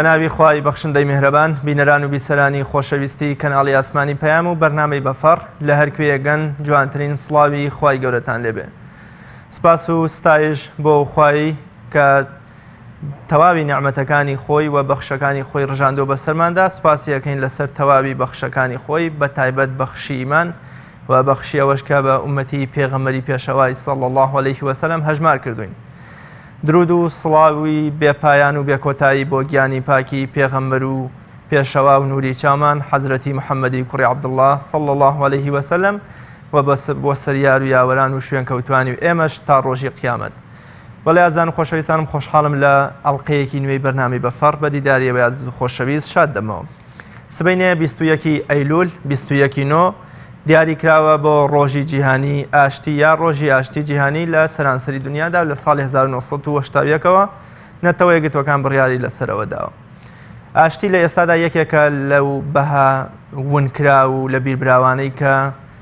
بەناوی خوای بەخشندەی میهرەبان بینەران و بیسەرانی خۆشەویستی کەناڵی ئاسمانی پەیام و بەرنامەی بەفەڕ لە هەر کوێیەگەن جوانترین سڵاوی خوای گەورەتان لێبێ سپاس و ستایش بۆ خوای کە تەواوی نیعمەتەکانی خۆی و بەخشەکانی خۆی ڕژاندووە بەسەرماندا، سوپاسی ئەکەین لەسەر تەواوی بەخشەکانی خۆی بە تایبەت بەخشی ئیمان و بەخشی ئەوەش کە بە ئومەتی پێغەمبەری پێشەوای صلی اللە علیه وسلم هەژمار کردوین. درود و سڵاوی بێپایان و بێکۆتایی بۆ گیانی پاکی پێغەمبەر و پێشەوا و نوری چاومان حەزرەتی محەممەدی کوڕی عەبدوڵڵا صلی اللە علیه وسلم و بۆ سەر یار و یاوەران و شوێنکەوتوانی و ئێمەش تا ڕۆژی قیامەت. بەڵێ ئازیزان و خۆشەویستانم خۆشحاڵم لە ئەڵقەیەکی نوێی بەرنامەی بەفەڕ بە دیداری ئێوەی ئازیز و خۆشەویست شاد دەمەوە. سبەینێ 21 ئەیلول 21 نۆ دیاری کراوە بۆ ڕۆژی جیهانی ئاشتی یا ڕۆژی ئاشتی جیهانی لە سەرانسەری دنیادا لە ساڵی 1970ەوە نەتەوە یەکگرتووەکان بڕیاری لەسەرەوە داوە. ئاشتی لە ئێستادا یەکێکە لەو بەها ونکراو و لە بیربراوانەی کە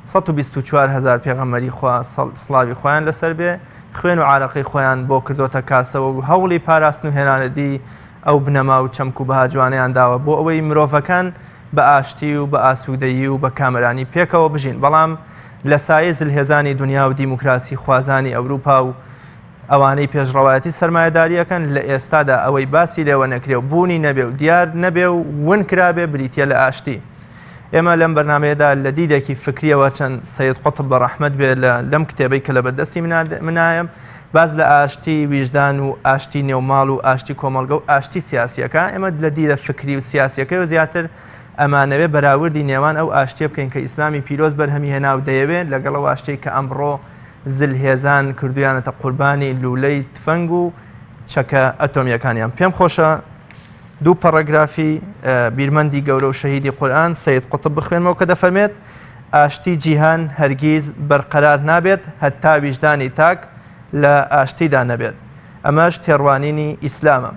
124 هزار پێغەمبەری خوا سڵاوی خوایان لەسەر بێ خوێن و عارەقەی خۆیان بۆ کردۆتە کاسەوە و هەوڵی پاراستن و هێنانەدی ئەو بنەما و چەمک و بەها جوانەیان داوە بۆ ئەوەی مرۆڤەکان بە ئاشتی و بە ئاسوودەیی و بە کامەرانی پێکەوە بژین بەڵام لە سایەی زلهێزانی دنیا و دیموکراسی خوازانی ئەوروپا و ئەوانەی پێشڕەوایەتی سەرمایەداری ئەکەن لە ئێستادا ئەوەی باسی لێوە نەکرێ و بوونی نەبێ و دیار نەبێ و ون کرابێ بریتیە لە ئاشتی. ئێمە لەم بەرنامەیەدا لە دیدێکی فکریەوە چەند سەید قوتب بە ڕەحمەت بێ لە لەم کتێبەی کە لە بەردەستی منایە باس لە ئاشتی ویژدان و ئاشتی نێوماڵ و ئاشتی کۆمەڵگە و ئاشتی سیاسیەکە ئێمە لە دیدە فکری و سیاسیەکەی و زیاتر ئەمانەوێ بەراوردی نێوان ئەو ئاشتیە بکەین کە ئیسلامی پیرۆز بەرهەمی هێنا و دەیەوێت لەگەڵ ئەو ئاشتیەی کە ئەمڕۆ زلهێزان کردویانەتە قوربانی لولەی تفەنگ و چەکە ئەتۆمیەکانیان پێم خۆشە دوو پەڕەگرافی بیرمەندی گەورە و شەهیدی قورئان سەید قوتب بخوێنمەوە کە دەفەرمێت ئاشتی جیهان هەرگیز بەرقەرار نابێت هەتا ویژدانی تاک لە ئاشتیدا نەبێت ئەمەش تێڕوانینی ئیسلامە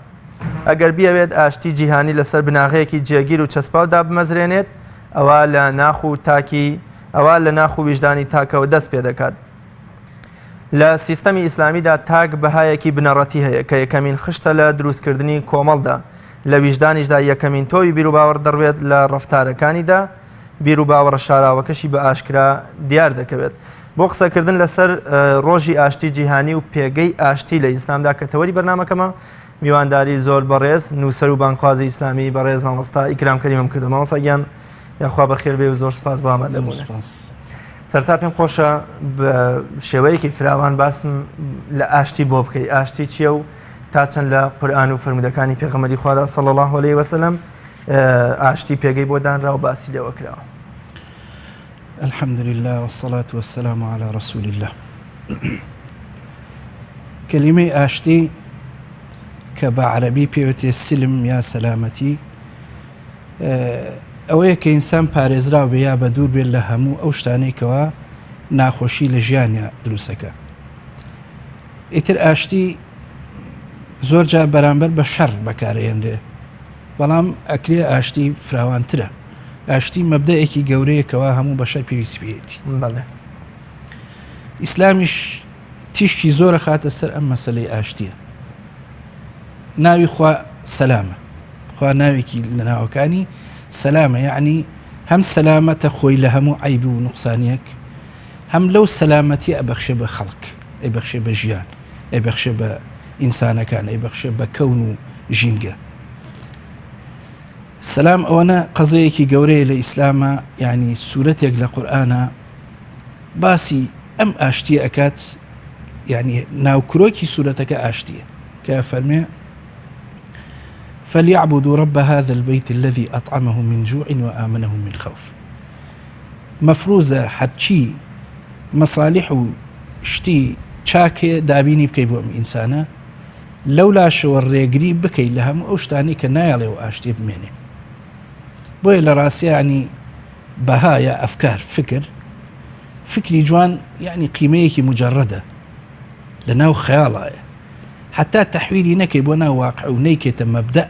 ئەگەر بیەوێت ئاشتی جیهانی لەسەر بناغەیەکی جێگیر و چەسپاو دابمەزرێنێت ئەوە لە ناخ و تاکی ئەوە لە ناخ و ویژدانی تاکەوە دەست پێ دەکات لە سیستەمی ئیسلامیدا تاک بەهایەکی بنەڕەتی هەیە کە یەکەمین خشتە لە دروستکردنی کۆمەڵدا، لە ویژدانیشدا یەکەمین تۆوی بیروباوەڕ دەڕوێت لە ڕەفتارەکانیدا، بیروباوەڕە شاراوەکەشی بە ئاشکرا دیار دەکەوێت. بۆ قسەکردن لەسەر ڕۆژی ئاشتی جیهانی و پێگەی ئاشتی لە ئیسلامدا کە تەوەری بەرنامەکەمە، میوانداری زۆر بەڕێز نووسەر و بانگخوازی ئیسلامی بەڕێز مامۆستا ئیکرام کەریمم کردو. مامۆستا گیان یاخوا بەخێر بێ و زۆر سپاس بۆ ئامادەبوونت. سەرتا پێم خۆشە بە شێوەیەکی فراوان باسم لە ئاشتی بۆ بکەی ئاشتی چییە و تا چەند لە قورآن و فەرمودەکانی پێغەمبەری خوادا صلی الله علیه وسلم ئاشتی پێگەی بۆ دانرا و باسی لێوە کراوە. الحمد لله والصلاة والسلام على رسول الله کەلیمەی ئاشتی کە بە عەرەبی پێوترێ سلم یا سەلامەتی ئەوەیە کە ئینسان پارێزراو بێ یا بە دوور بێت لە هەموو ئەو شتانەی کەوا ناخۆشی لە ژیانیا دروستەکە ئیتر ئاشتی زۆر جار بەرامبەر بە شەڕ بەکارێنرێ بەڵام ئەکرێ ئاشتی فراوانترە ئاشتی مەبدەیەکی گەورەیە کەوا هەموو بەشەر پێویستی پێیەتی بەڵێ ئیسلامیش تیشکی زۆرە خاتە سەر ئەم مەسلەی ئاشتیە ناوی خوا سەلامە خوا ناوێکی لە ناوەکانی سەلامە یعنی هەم سەلامەتە خۆی لە هەموو عیب و نوقسانیەک هەم لەو سەلامەتی ئەبەخشێ بە خەڵک ئەیبەخشێ بە ژیان ئەیبەخشێ بە ئینسانەکان ئەیبەخشێ بە کەون و ژینگە سەلام ئەوەنە قەزەیەکی گەورەیە لە ئیسلامە یعنی سوورەتێک لە قورآە باسی ئەم ئاشتیە ئەکات یعنی ناوکرۆکی سوورەتەکە ئاشتیە کە فەرمێ فليعبدوا رب هذا البيت الذي أطعمهم من جوع وآمنهم من خوف مەفروزە هەرچی مەسالیح و شتی چاک هەیە دابینی بکەی بۆ ئەم ئینسانە لەو لاشەوە ڕێگری بکەی لە هەموو ئەو شتانەی کە نایەڵێ و ئاشتی بمێنێ بۆیە لە ڕاستیانی بەها یا ئەفکار فکر فکری جوان یعنی قیمەیەکی مجرڕەدە لە ناو خەیاڵایە حتا تەحویلی نەکەی بۆ ناو واقع و نەیکێتە مەبدە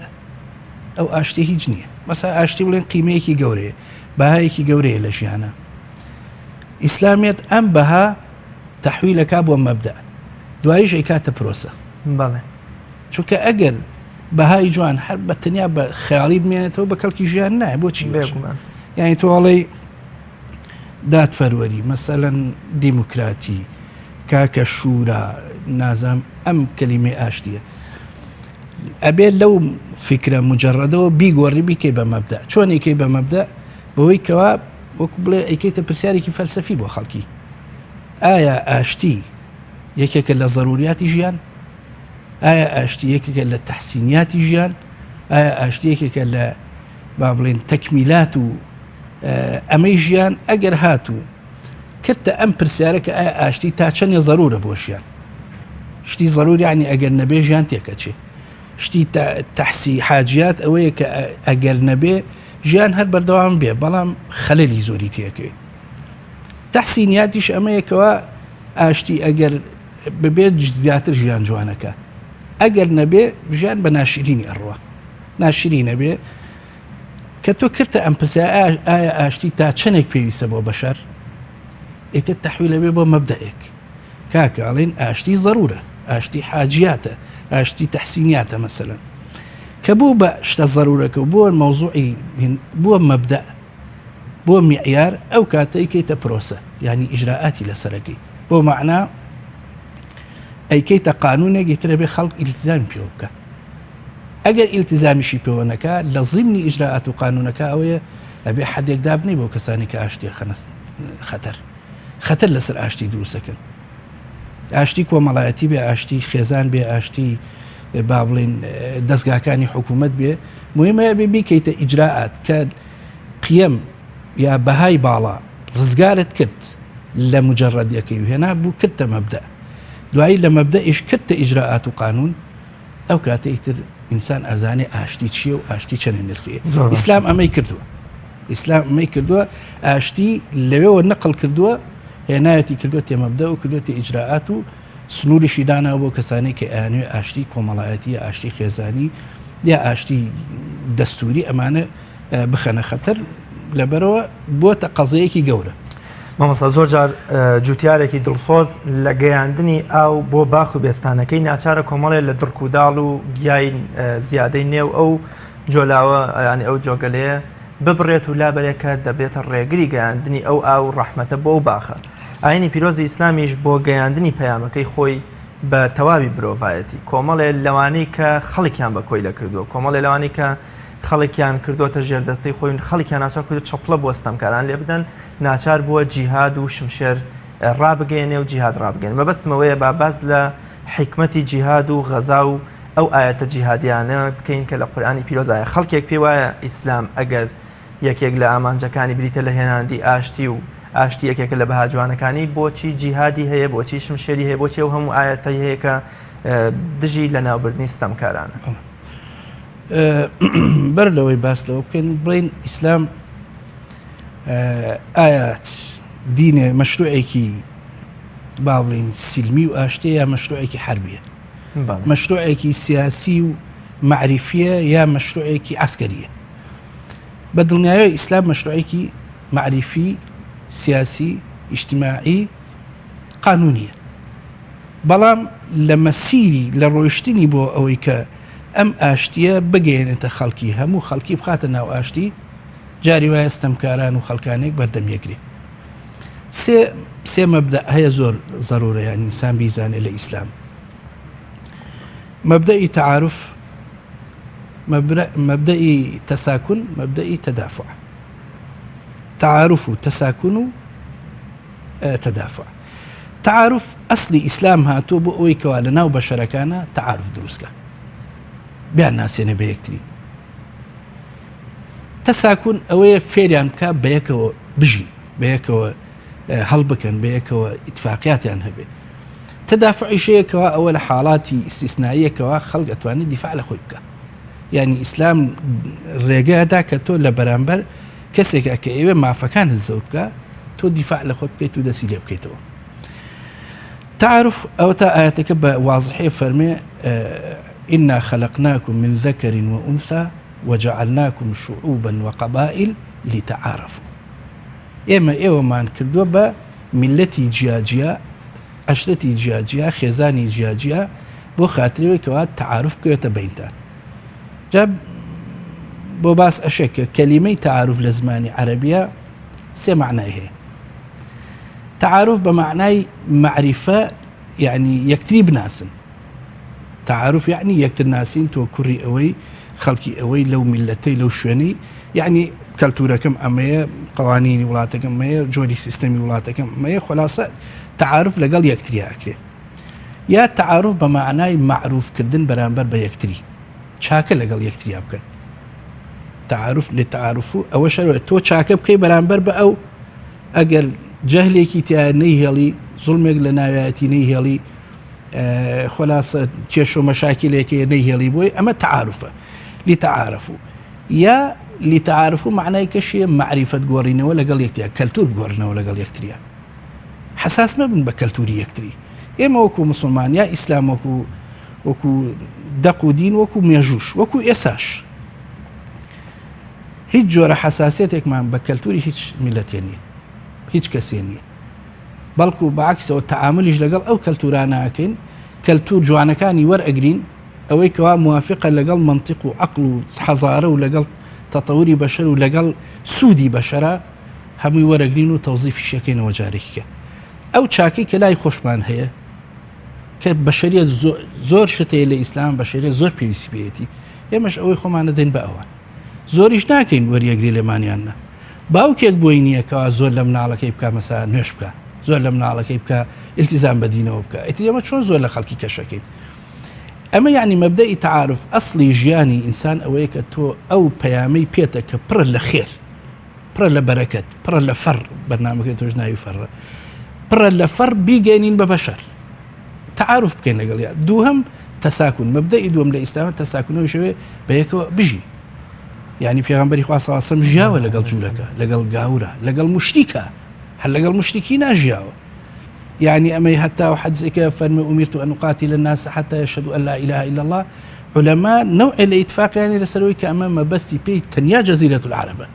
ئەو ئاشتی هیچ نییە مەسا ئاشتی بڵێن قیمەیەکی گەورەیە بەهایەکی گەورەیە لە ژیانە ئیسلامیت ئەم بەها تەحویلەکا بۆ مەبدە دوایش ئەیکاتە پرۆسە بەڵێ چونکە ئەگەر بەهای جوان هەر بە تەنیا بە خەیاڵی بمێنێتەوە بە کەڵکی ژیان نایە بۆچی بێگومان یعنی تۆ ئەڵێی دادپەروەری مەسەلەن دیموکراتی کاکە شورا نازام ئەم کەلیمەی ئاشتیە ئەبێ لەو فکرە مجرڕەدەوە بیگۆڕی بیکەی بە مەبدا چۆنێکی بە مەبدا بەوەی کەوا وەکو بڵێ ئەیکەیتە پرسیارێکی فەلسەفی بۆ خەڵکی ئایا ئاشتی یەکێکە لە زەروریاتی ژیان ئایا ئاشتی یەکێکە لە تەحسینیاتی ژیان ئایا ئاشتی یەکێکە لە با بڵێن تەکمیلات و ئەمەی ژیان ئەگەر هاتوو کردتە ئەم پرسیارە کە ئایا ئاشتی تا چەندێ زەرورە بۆ ژیان شتی زەرور یعنی ئەگەر نەبێ ژیان تێکەچێ شتی تەحسی حاجیات ئەوەیە کە ئەگەر نەبێ ژیان هەر بەردەوام بێ بەڵام خەلەلی زۆری تێکەوێت تەحسینیاتیش ئەمەیەکەوە ئاشتی ئەگەر ببێت زیاتر ژیان جوانەکە ئەگەر نەبێ ژیان بە ناشرینی ئەڕوە ناشرینە بێ کە تۆ کردە ئەم پرسیارە ئایا ئاشتی تا چەندێک پێویستە بۆ بەشەر ئیتر تەحویلە بێ بۆ مەبدەئێک کاکە ئەڵێن ئاشتی زەرورە ئاشتی حاجیاتە ئاشتی تەحسینیاتە مەسەلەن کە بوو بە شتە زەرورەکە و بۆ مەوزوعی بووە مەبدە بۆ میعیار ئەو کاتەی کەیتە پرۆسە یعنی ئیجرائاتی لەسەرەکەی بۆ معنا ئەیکەیتە قانونێک ئیترە بێ خەڵک ئیلتزامی پێوە بکە ئەگەر ئیلتیزامیشی پێوە نەکا لە زیمنی ئیجرائات و قانونەکە ئەوەیە ئەبێ حەدێک دابنێ بۆ کەسانی کە ئاشتی خەنە خەتەر خەتەر لەسەر ئاشتی دروستەکەن ئاشتی کۆمەڵایەتی بێ ئاشتی خێزان بێ ئاشتی با بڵین دەستگاکانی حکوومەت بێ مهمە بێ بیکەیتە ئیجرائات کە قیەم یا بەهای باڵا ڕزگارت کرد لە مجرڕەدیەکەی و هێنا بوو کردتە مەبدە دوایی لە مەبدە ئیش کردتە ئیجرائات و قانون ئەو کاتە ئیتر ئینسان ئەزانێ ئاشتی چییە و ئاشتی چەنێ نرخیە ئیسلام ئەمەی کردووە ئیسلام ئەمەی کردووە ئاشتی لەوێوە نەقل کردووە هێنایەتی کردووە تێمەبدە و کردوێتی ئیجرراعات و سنووریشی دانا بۆ کەسانی کە ئەیانوێ ئاشتی کۆمەڵایەتی ئاشتی خێزانی یا ئاشتی دەستوری ئەمانە بخەنە خەتەر لەبەرەوە بۆتە قەزەیەکی گەورە. مامۆستا زۆر جار جوتیارێکی دڵسۆز لە گەیاندنی ئاو بۆ باخ و بێستانەکەی ناچارە کۆمەڵێ لە دڕک و داڵ و گیای زیادەی نێو ئەو جۆلاوە ینی ئەو جۆگەلەیە ببڕێت و لابەرێک کە دەبێتە ڕێگری گەیاندنی ئەو ئاو ڕەحمەتە بۆ ئەو باخە ئاینی پیرۆزی ئیسلامیش بۆ گەیاندنی پەیامەکەی خۆی بە تەواوی مرۆڤایەتی کۆمەڵێ لەوانەی کە خەڵکیان بە کۆیلە کردووە کۆمەڵێ لەوانەی کە خەڵکیان کردۆتە ژێردەستەی خۆی خەڵکیان ناچار کردو چەپڵە بۆ ستەمکاران لێ بدەن ناچار بووە جیهاد و شمشێر ڕابگەیەنێ و جیهاد ڕابگەن مەبەستمەوەیە با باس لە حیکمەتی جیهاد و غەزا و ئەو ئایەتە جیهادیانە بکەین کە لە قورئانی پیرۆزایە خەڵکێک پێی وایە ئیسلام ئەگەر یەکێک لە ئامانجەکانی بریتە لە هێناندی ئاشتی و ئاشتی یەکێکە لە بەها جوانەکانی بۆچی جیهادی هەیە بۆچی شمشێری هەیە بۆچی ئەو هەموو ئایەتەی هەیە کە دژی لەناوبردنی ستەمکارانە. بەر لەوەی باس لەوە بکەین بڵین ئیسلام ئایا دینێ مەشروعێکی با بڵین سیلمی و ئاشتێ یا مەشروعێکی حربیە مەشروعێکی سیاسی و معریفیە یا مەشروعێکی عسکەریە بە دڵنیایە ئیسلام مەشروعێکی معریفی سیاسی ئیجتماعی قانونیە بەڵام لە مەسیری لە ڕۆیشتنی بۆ ئەوەی کە ئەم ئاشتییە بگەیەنێتە خەڵکی، هەموو خەڵکی بخاتە ناو ئاشتی، جاری وایە ستەمکاران و خەڵکانێک بەردەم یەکرێ. سێ سێ مەبدەئ هەیە زۆر زەرورە یانی ئینسان بیزانێ لە ئیسلام. مەبدەئی تەعارف، مەبدەئی تەساکون، مەبدەئی تەدافع. تەعارف و تەساکون و تدافع تعارف ئەسلی ئیسلام هاتووە بۆ ئەوەی کەوا لە ناو بەشەرەکانە تعارف دروستکە بیان ناسێنە بە یەکتری تەساکون ئەوەیە فێریان بکە بەیەکەوە بژین بەیەکەوە هەڵبکەن بەیەکەوە ئیتفاقیاتیان هەبێ تەدافعیشەیەکەوە ئەوە لە حاڵاتی ئیسیسناییەکەوە خەڵک ئەتوانێت دیفاع لە خۆی بکە یعنی ئیسلام ڕێگەدا کە تۆ لە بەرامبەر کەسێکە کە ئەوێ مافەکانت زەوت بکە تۆ دیفاع لە خۆت بکەیت و دەستی لێ بکەیتەوە تعرف ئەوە تا ئاەتەکە بە وازحێ فەرمێ إنا خلقناكم من ذكر وأنثى وجعلناكم شعوبا وقبائل لتعارفوا ئێمە ئێوەمان کردووە بە میلەتی جیاجیا عشرەتی جیاجیا خێزانی جیاجیا بۆ خاترەوەی کەوا تعارف بکەوێتە بینتان. جا بۆ باس ئەشێ کە کەلیمەی تەعاروف لە زمانی عەرەبیە سێ معنای هەیە تەعاروف بە معنای معریفە یعنی یەکتری بناسن تەعاروف یعنی یەکتر ناسین تۆ کوڕی ئەوەی خەڵکی ئەوەی لەو میلەتەی لەو شوێنەی یعنی کەلتورەکەم ئەمەیە قوانینی وڵاتەکەم مەیە جۆری سیستەمی وڵاتەکەم مەیە خلاصە تەعاروف لەگەڵ یەکتریا ئەکرێ یا تەعاروف بە معنای معروفکردن بەرامبەر بە یەکتری چاکە لەگەڵ یەکتریا بکەن تعارف لتعارف ئەوە شەرە تۆ چاکە بکەی بەرامبەر بە ئەو ئەگەر جەهلێکی تیا نەیهێڵی زوڵمێک لە ناوایەتی نەیهێڵی خلاصە کێش و مەشاکیلێکی نەیهێڵی بۆی ئەمە تعارفە لتعارف یا لتعارف و معنای کەشیە معریفەت گۆڕینەوە لەگەڵ یەکتیا کەلتور بگۆڕنەوە لەگەڵ یەکتریا حساس مەبن بە کەلتوری یەکتری ئێمە وەکو مسلمان یا ئیسلام وەکو وەکو دەق و دین وەکو مێژوش وەکو ئێساش هیچ جۆرە حساسیەتێکمان بە کەلتوری هیچ میلەتێ نییە هیچ کەسێ نییە بەڵکو بەعکسەوە تەعاملیش لەگەڵ ئەو کەلتورانەکەین کەلتور جوانەکانی وەرئەگرین ئەوەی کەوا موافقە لەگەڵ منطق و عقل و حەزارە و لەگەڵ تەتەوری بەشەر و لەگەڵ سوودی بەشەرە هەمووی وەرەگرین و تەوزیفیشەکەینەوە جارێکیکە ئەو چاکەی کە لای خۆشمان هەیە کە بەشەریەت زۆر شت هەیە لە ئیسلام بەشەریەت زۆر پێویستی پێیەتی ئێمەش ئەوەی خۆمان دەدەین بە ئەوان زۆریش ناکەین وەریەگری لێمانیان نە باوکێک بۆی نییە کەوا زۆر لە مناڵەکەی بکە مەسا نوێش بکە زۆر لە مناڵەکەی بکە التزام بە دینەوە بکە ئیتر ئێمە چۆن زۆر لە خەڵکی کەشەکەین ئەمە یعنی مەبدەئی تعارف ئەسڵی ژیانی ئینسان ئەوەیە کە تۆ ئەو پەیامەی پێتە کە پڕە لە خێر پڕە لە بەرەکەت پڕە لە فەر بەرنامەکەی تۆش ناوی فەڕە پڕە لە فەر بیگەێنین بە بەشەر تعارف بکەین لەگەڵیا دووهەم تەساکون مەبدەئی دووەم لە ئیسلامە تەساکونەوە شەوێ بە یەکەوە بژین یعنی پێغەمبەری خوا سەڵسەم ژیاوە لەگەڵ جوولەکە لەگەڵ گاورە لەگەڵ مشریکە هەر لەگەڵ مشریکی ناژیاوە یعنی ئەمەی هەتا و حەدزێکە فەرمی أمرت أن أقاتل الناس حتى يشهدوا أن لا إله إلا الله علماء نوع لە ئیتفاقیانی لەسەرەوەی کە ئەمە مەبەستی پێی تەنیا جەزیرەت العربە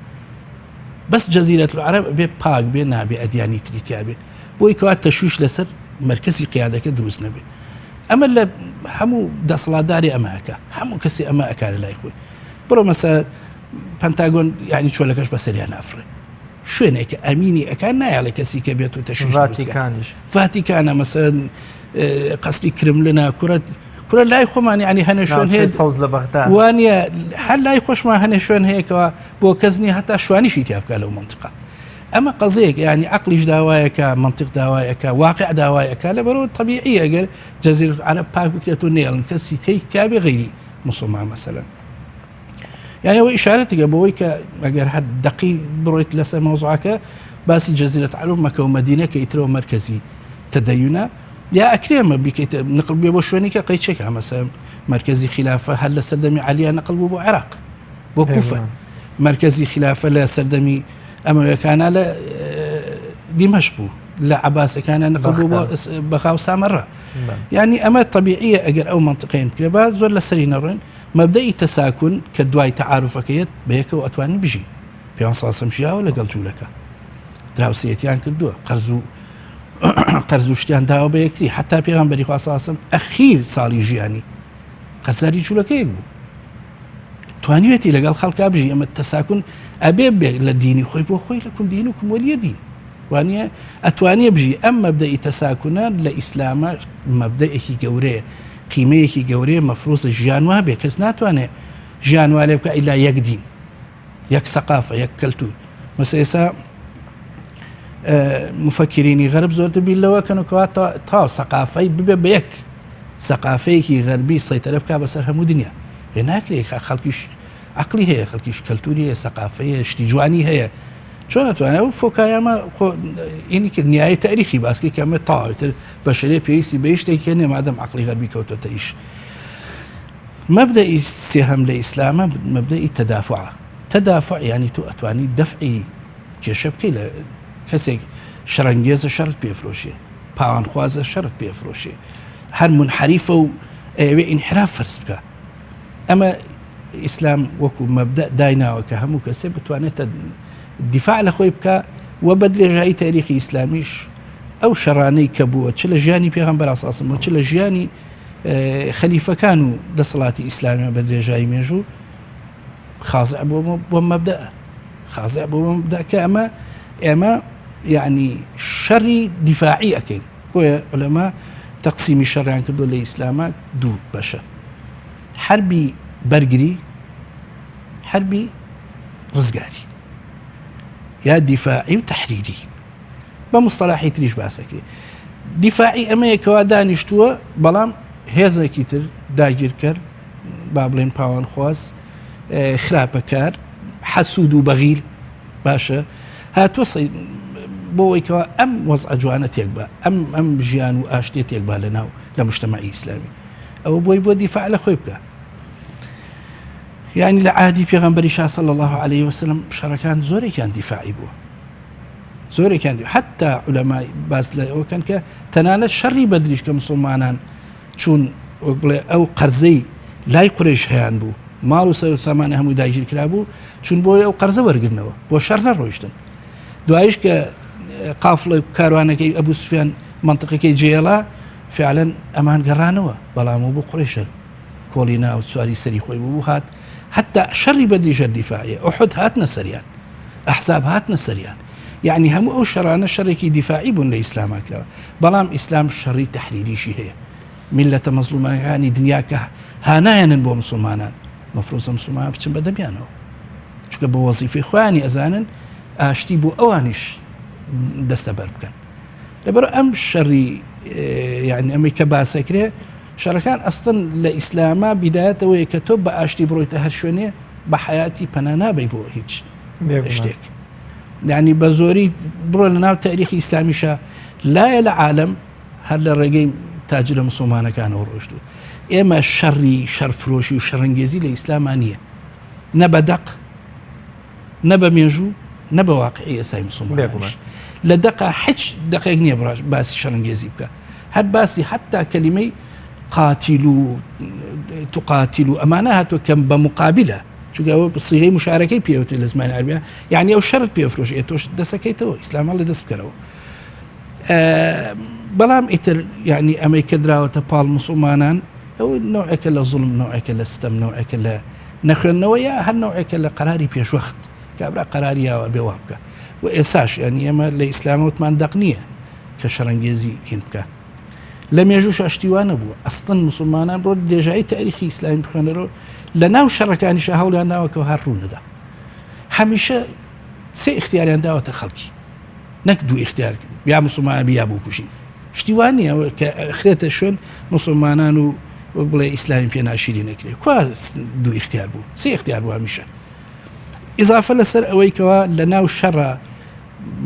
بەس جەزیرەت العرب بێ پاک بێ نابێ ئەدیانی تری تیا بێ بۆی کەوا تەشویش لەسەر مرکزی قیادەکە دروست نەبێ ئەمە لە هەموو دەسەڵاتداری ئەمە ئەکا هەموو کەسی ئەمە ئەکا لە لای خۆی بڕۆ مەسە پەنتاگۆن یعنی چۆلەکەش بەسەریان نافڕێ شوێنێک ئەمینی ئەکان نایەڵێ کەسی کە بێت و تەشویش ڤاتیکانیش ڤاتیکانە مەسەن قەسری کرملنا کورە کورە لای خۆمان ینی هەنێ شوێن هەیە سەوز لە بەغدا وانە هەر لای خۆشمان هەنێ شوێن هەیەکەوە بۆ کەس نیە هەتا شوانیشی تیا بکە لەو منطقە ئەمە قەزەیەک ینی عقلیش داوایەکە منطق داوایەکە واقع داوایەکە لە بەرەوە طبیعی ئەگەر جەزیرە عەرەب پاک بکرێت و نێڵن کەسی تێی تیاێ غیری مسلمان مەسەلەن یعنی ئەوە ئیشارەتێکە بەوەی کە ئەگەر هەر دەقی بڕۆیت لەسەر مەوزوعەکە باسی جەزیرەت عەرەب مەکە و مەدینە کە ئیترەوە مەرکەزی تەدەیونە یا ئەکرێمە بیکەیت نقل بێ بۆ شوێنی کە قەیچێک ئەمەسە مەرکەزی خلافە هەر لە سەردەمی عەلیە نقل بوو بۆ عێراق بۆ کوفە مەرکەزی خلافە لە سەردەمی ئەمەوەکانە لە دیمەش بوو لە عباسەکانە نقل بوو بۆ بەخا و سامەڕە یعنی ئەمە طبیعیە ئەگەر ئەو منطقەیەن بکرێ با زۆر لەسەری نەڕۆین مەبدەئی تەساکون کە دوای تەعاروفەکە یەت بەیەکەوە ئەتوانن بژین پێوان ساسم ژیاوە لەگەڵ جوولەکە دراوسێتیان کردووە قەرز و قەرز و شتیان داوە بە یەکتری حتا پێغەمبەری خوا ساسم ئەخیر ساڵی ژیانی قەرزاری جوولەکەیەک بوو توانیوێتی لەگەڵ خەڵکا بژی ئەمە تەساکون ئەبێ بێت لە دینی خۆی بۆ خۆی لەکم دین و کموەلیە دین وانە ئەتوانێ بژی ئەم مەبدەئی تەساکونە لە ئیسلامە مەبدەئێکی گەورەیە قیمەیەکی گەورەیە مەفروزە ژیان وابێ کەس ناتوانێ ژیان وا لێ بکە ئیلا یەک دین یەک سەقافە یەک کەلتور مەسە ئێسا مفەکرینی غەرب زۆرتر بیر لەوە کەن و کەوا تا سەقافەی ببێ بە یەک سەقافەیەکی غەربی سەیتەرە بکا بەسەر هەموو دنیا هێ ناکرێت خەڵکیش عقلی هەیە خەڵکیش کەلتوری هەیە سەقافەیە شتی جوانی هەیە چۆن ئەتوانێت ئەو فۆکایامە خۆ ئینی کرد نیایە تاریخی باسکی کە ئەمە تەواوتر بەشەرێ پێویستی بە شتێک هەیە مادەم عقلی غەربی کەوتۆتە ئیش مەبدەئی سێهەم لە ئیسلامە مەبدەئی تەدافع تەدافع یعنی تۆ ئەتوانی دەفعی کێشە بکەی لە کەسێک شەڕەنگێزە شەڕت پێفرۆشێ پاوانخوازە شەڕت پێفرۆشێ هەر منحریفە و ئەوێ ئینحراف فەرز بکە ئەمە ئیسلام وەکو مەبدە دایناوە کە هەموو کەسێ بتوانێت دیفاع لە خۆی بکە و بە درێژایی تاریخی ئیسلامیش ئەو شەڕانەی کە بووە چ لە ژیانی پێغەمبەر ئاساسم و چ لە ژیانی خەلیفەکان و دەسەڵاتی ئیسلامیە بە درێژایی مێژوو. خازع بۆ بۆ مەبدە خازع بۆ مەبدە کە ئەمە ئێمە یعنی شەڕی دیفاعی ئەەکەین بۆیە علەما تەقسیمی شەڕیان کردو لە ئیسلامە دوو بەشە حربی بەرگری حربی ڕزگاری یا دیفاعی و تحریری بە مستەلاحی تریش باسەکرێ دیفاعی ئەمەیە کەوا دانیشتووە بەڵام هێزێکی تر داگیرکەر با بڵێن پاوانخواز خراپەکار حەسوود و بەغیل باشە هاتووە بۆ ئەوەی کەوا ئەم وەزعە جوانە تێک بە ئەم ئەم ژیان و ئاشتێ تێک با لە ناو لە مشتەمەعی ئیسلامی ئەوە بۆی بۆ دیفاع لە خۆی بکە یعنی لە عادی پێغەمبەری شا صلی الله عليه وسلم شەڕەکان زۆرێکیان دیفاعی بووە زۆرێکیان حتا علەمای باس لە ئەوکەن کە تەنانەت شەڕی بەدریش کە مسلمانان چوون وەک بڵێ ئەو قەرزەی لای قورەیش هەیان بوو ماڵ و سەر و سامانە هەمووی داگیر کرابوو چون بۆی ئەو قەرزە وەرگرنەوە بۆ شەڕ نەڕۆیشتن دوایش کە قافڵە کاروانەکەی ئەبوو سوفیان منطقەکەی جێڵا فعلەن ئەمان گەڕانەوە بەڵام و بۆ قڕیشەر کۆڵی ناو سواری سەری خۆی بوو هات حتا شەڕی بەدریژە دیفاعیە ئوحد هاتنە سەریان ئەحزاب هاتنە سەریان یعنی هەموو ئەو شەڕانە شەڕێکی دیفاعی بوون لە ئیسلاما کراوە بەڵام ئیسلام شەڕی تەحریریشی هەیە میلەتە مەزڵومەکانی دنیا کە هانایەنن بۆ مسلمانان مەفروزە مسلمان بچن بە دەمیانەوە چونکە بە وەزیفەی خۆیانی ئەزانن ئاشتی بۆ ئەوانیش دەستەبەر بکەن لەبەر ئەم شەڕی یعنی ئەمەی کە باسەکرێ شەڕەکان ئەستن لە ئیسلامە بیدایەتەوەیە کە تۆ بە ئاشتی بڕۆیتە هەر شوێنێ بە حیاتی پەنا نابی بۆ هیچ شتێک یعنی بە زۆری بڕۆ لە ناو تاریخی ئیسلامیشە لایە لە عالم هەر لە ڕێگەی تاجرە مسلمانەکانەوە ڕۆشتوو ئێمە شەڕی شەرفرۆشی و شەڕنگێزی لە ئیسلاما نییە نە بە دەق نە بە مێژوو نە بە واقعی ئێسای مسلمان لە دەقا هیچ دقێک نییە بڕاش باسی شەڕنگێزی بکە هەر باسی حتا کەلیمەی قاتیل و تقاتیل و ئەمانە هاتووە کەم بە مقابلە چونکە ئەوە سیغەی مشارەکەی پێوتێ لە زمانی عەربیە یعنی ئەو شەرت پێفرۆش ئێ تۆش دەسەکەیتەوە ئیسلام هەڵێ دەست بکەرەوە بەڵام ئیتر یعنی ئەمەی کە دراوەتە پاڵ مسلمانان ئەو نوعێکە لە زوڵم نوعێکە لە ستەم نوعێکە لە نەخوێندنەوە یا هەر نوعێکە لە قەراری پێشوەخت کابرا قەراری یاوە بێ وا بکە و ئێساش یعنی ئێمە لە ئیسلامەوتمان دەق نییە کە شەڕەنگێزی هین بکە لە مێژووشا شتی وا نەبووە ئەستن مسلمانان بۆ درێژایی تاریخی ئیسلامی بخوێنەرەوە لە ناو شەڕەکانیشە هەوڵیان داوە کە هەر ڕوونەدا هەمیشە سێ اختیاریان داوەتە خەڵکی نەک دوو اختیار یا مسلمان بی یا بکوژین شتی وا نییە کە خرێتە شوێن مسلمانان و وەک بڵێ ئیسلامی پێ ناشیری نەکرێت کوا دوو اختیار بوو سێ اختیار بوو هەمیشە ئیزافە لەسەر ئەوەی کەوا لە ناو شەڕە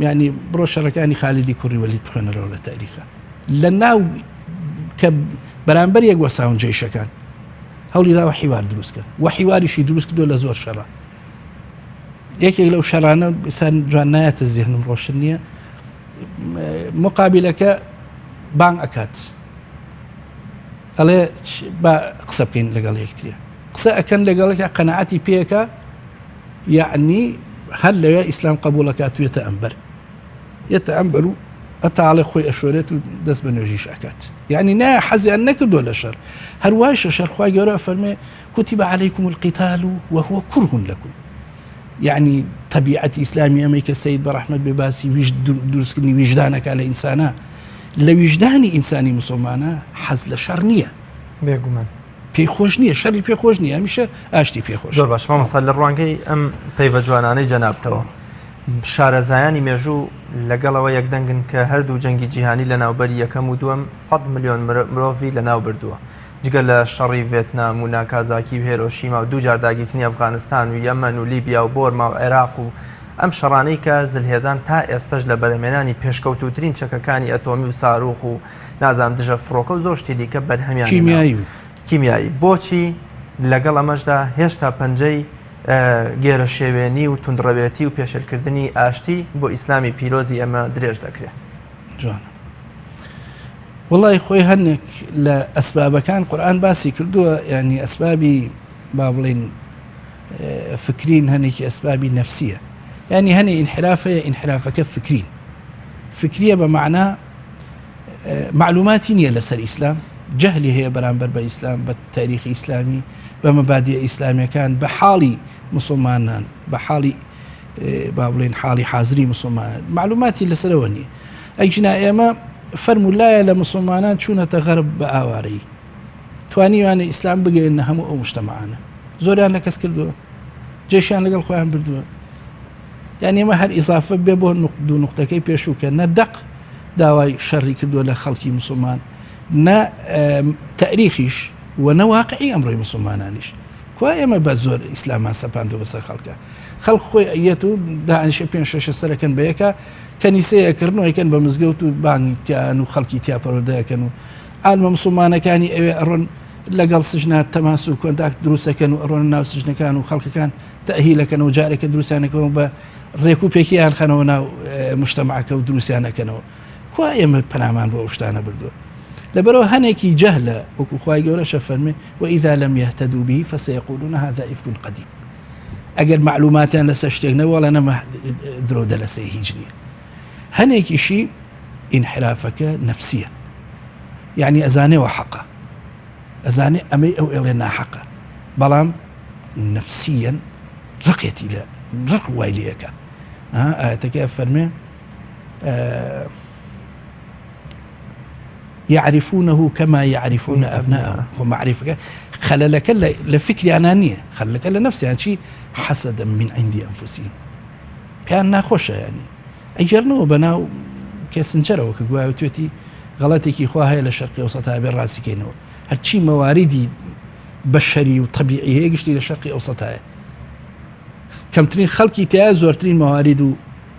یانی بڕۆ شەڕەکانی خالیدی کوڕی وەلید بخوێنەرەوە لە تاریخە لە ناو کە بەرامبەر یەک وەساون جەیشەکان هەوڵی داوە حیوار دروستکە و حیواریشی دروست کردو لە زۆر شەڕە یەکێک لەو شەرانە سان جوان نایەتە زیهنم ڕۆشن نییە مقابلەکە بانگ ئەکات ئەڵێ با قسە بکەین لەگەڵ یەکتریە قسە ئەکەن لەگەڵەکە قەنەعەتی پێەکە یەعنی هەر لەوێ ئیسلام قبوڵ ئەکات و یەتە ئەمبەر یەتە ئەمبەر و ئەتاڵێ خۆی ئەشۆرێت و دەست بە نوێژیش ئەکات یعنی نا حەزیان نەکردووە لە شەر هەروایشە شەرخوای گەورە فەرمێ كتب عليكم القتال وهو كره لكم یعنی طبیعەتی ئیسلامی ئەمەی کە سید بە ڕەحمەت بێ باسی ویژ دروستکردنی ویژدانەکە لە ئینسانە لە ویژدانی ئینسانی مسلمانە حەز لە شەڕ نییە بێگومان پێی خۆش نییە شەری پێ خۆش نییە هەمیشە ئاشتی پێ خۆش زۆر باش مامۆستا لە ڕوانگەی ئەم پەیڤە جوانانەی جەنابتەوە شارەزایانی مێژوو لەگەڵەوە یەکدەنگن کە هەردوو جەنگی جیهانی لە ناوبەری یەکەم و دووەم 100 ملیۆن مرۆڤی لەناو بردووە جگە لە شەڕی ڤێتنام و ناکازاکی و هێرۆشیما و دووجار داگیرکردنی ئەفغانستان و یەمەن و لیبیا و بۆرما و عێراق و ئەم شەڕانەی کە زلهێزان تا ئێستەش لە بەرهەمێنانی پێشکەوتووترین چەکەکانی ئەتۆمی و ساروخ و نازانم دژە فڕۆکە و زۆر شتی دیکە بەرهەمیان کیمیایی و کیمیایی بۆچی لەگەڵ ئەمەشدا هێشتا پەنجەی گێرە شێوێنی و تونندڕەوێتی و پێشێلکردنی ئاشتی بۆ ئیسلامی پیرۆزی ئەمە درێژ دەکرێت جوانە وڵی خۆی هەندێک لە ئەسبابەکان قورآن باسی کردووە ینی ئەسبابی با بڵین فکرین هەنێکی ئەسبابی نەفسیە ینی هەنێ ئینحرافەیە ئینحرافەکە فکرین فکریە بە معنا معلوماتی نییە لەسەر ئیسلام جەهلی هەیە بەرامبەر بە ئیسلام بە تاریخی ئیسلامی بە مەبادیە ئیسلامیەکان بە حاڵی مسلمانان بە حاڵی با بڵێن حاڵی حازری مسلمانان معلوماتی لەسەرەوە نییە ئەگینا ئێمە فەرمولایە لە مسلمانان چوونەتە غەرب بە ئاوارەی توانیوانە ئیسلام بگەێنە هەموو ئەو مشتەمەعانە زۆریان لە کەس کردووە جێشیان لەگەڵ خۆیان بردووە یان ئێمە هەر ئیزافە بێ بۆ دوو نقطەکەی پێشوو کە نە دەق داوای شەڕی کردووە لە خەڵکی مسلمان نە تاریخیش و نە واقعی ئەمڕۆی مسلمانانیش کوا ئێمە بە زۆر ئیسلامان سەپاندو بەسەر خەڵکە خەڵک خۆی ئەیەت و دانیشە پێ شەشە سەرەکەن بە یەکە کەنیسەیە کردنەوەیکەن بە مزگەوت و بانگیان و خەڵکی تیا پەرۆدەکەن و عالمە مسلمانەکانی ئەوێ ئەڕۆن لەگەڵ سژنا تەماس و کۆنتاکت دروستەکەن و ئەڕۆن ناو سژنەکان و خەڵکەکان تەئهیلەکەن و جارێکە دروستیانەکەەوە بە ڕێک و پێکیان خەنەوە ناو مشتەمەعەکە و دروستیانەکەنەوە کوا ئێمە پەنامان بۆ ئەو شتانە بردووە لەبەرەوە هەنێکی جەهلە وەکو خوای گەورەشە فەرمێ وإذا لم يهتدوا به فسيقولون هذا إفك قديم ئەگەر معلوماتیان لەسەر شتێک نەوەڵە نەمە درۆ دەلەسەی هیچ نییە هەنێکیشی ئینحرافەکە نەفسیە یعنی ئەزانێەوە حەقە ئەزانێ ئەمەی ئەو ئێڵێ ناحەقە بەڵام نەفسیەن ڕقێتی لە ڕق وای لەکە ئاەتەکە فەرمێ يعرفونه كما يعرفون أبناءهم خۆ معرفەکە خەلەلەکە لە فکریانە نییە خەلەکە لە نفسیان چی حەسەدە من عندي أنفسهم پێیان ناخۆشە ینی ئەگەرنەوە بەناو کێسنجەرەوە کە گوایە توێتی غەڵەتێکی خوا هەیە لە شەرقی ئەوسەتا بێ ڕاستیکەینەوە هەرچی مەواریدی بەشەری و طبیعی هەیە گشتی لە شەرقی ئەوسەتایە کەمترین خەڵکی تایە زۆرترین مەوارید و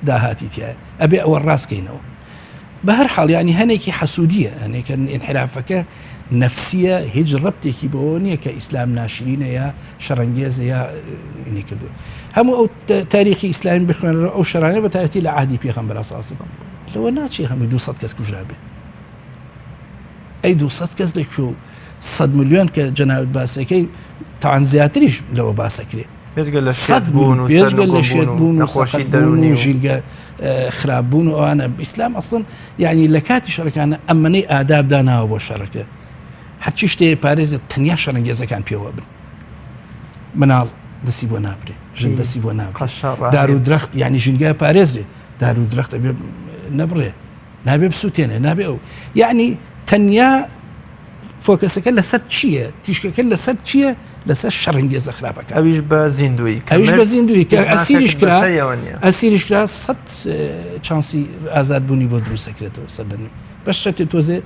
داهاتی تایە ئەبێ ئەوە ڕاستکەینەوە بە هەر حاڵ ینی هەنێکی حەسوودیە هەنێکە ئینحرافەکە نەفسیە هیچ ڕەبتێکی بەوە نییە کە ئیسلام ناشرینە یا شەڕەنگێزە یا ئینی کردو هەموو ئەو تاریخی ئیسلامی بخوێنەوە ئەو شەرانە بە تایبەتی لە عهدی پێغەمبەر ئەساسی لەوە ناچێ هەمووی 200 کەس کوژرابێ ئەی 200 کەس لە کوێ و 100 میلیۆن کە جەنابت باسەکەی تاوان زیاتریش لەوە باسەکرێ بێجگە لە شێت بوون و بێجگە لە شێت بوون و نەخۆشی سەقەت بوون دەروونی و و ژینگە خراپ بوون و ئەوانە ئیسلام ئەسڵەن یعنی لە کاتی شەڕەکانە ئەمەنەی ئاداب داناوە بۆ شەڕەکە هەرچی شتێ پارێزێت تەنیا شەڕەنگێزەکان پێوە بن مناڵ دەسی بۆ نابرێ ژن دەسی بۆ نابرێ قەشە ڕاهێ. دار و درەخت یعنی ژینگە پارێزرێ دار و درەخت ئەبێ نەبڕێ نابێ بسووتێنێ نابێ ئەو یعنی تەنیا فۆکەسەکە لەسەر چییە تیشکەکە لەسەر چییە لەسەر شەڕنگێزە خراپەکە ئەویش بە زیندوی ئەویش بە زیندوی کە ئەسیریش کرا ئەسیریش کرا سە چانسی ئازادبوونی بۆ دروستەکرێتەوە سەر لە بە شەرتێ تۆزێ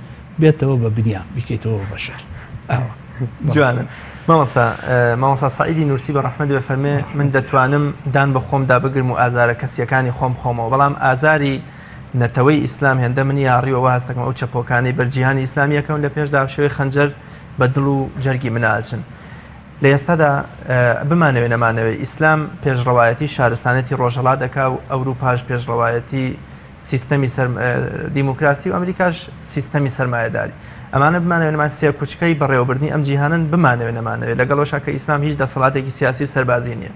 بێتەوە بە بنیا بیکەیتەوە بە شەر ئاوا جوانە مامۆسا مامۆسا سعیدی نووسی بە ڕەحمەت بەفەرمێ من دەتوانم دان بە خۆمدا بگرم و ئازارە کەسیەکانی خۆم خۆمەوە بەڵام ئازاری نەتەوەی ئیسلام هێندە منی یاڕیوە وا هەستەکەم ئەو چەپۆکانەی بەر جیهانی ئیسلامی ئەکەون لە پێشدا شێوەی خەنجەر بە دڵ و جەرگی منە ئەچن. لە ئێستادا بمانەوێ نەمانەوێ ئیسلام پێشڕەوایەتی شارستانێتی ڕۆژهەڵات دەکا و ئەوروپاش پێشڕەوایەتی سیستەمی سەر دیموکراسی و ئەمریکاش سیستەمی سەرمایەداری ئەمانە بمانەوێ نەمان سێ کوچکەی بەڕێوەبردنی ئەم جیهانن بمانەوێ نەمانەوێ لەگەڵەوەشا کە ئیسلام هیچ دەسەڵاتێکی سیاسی و سەربازی نییە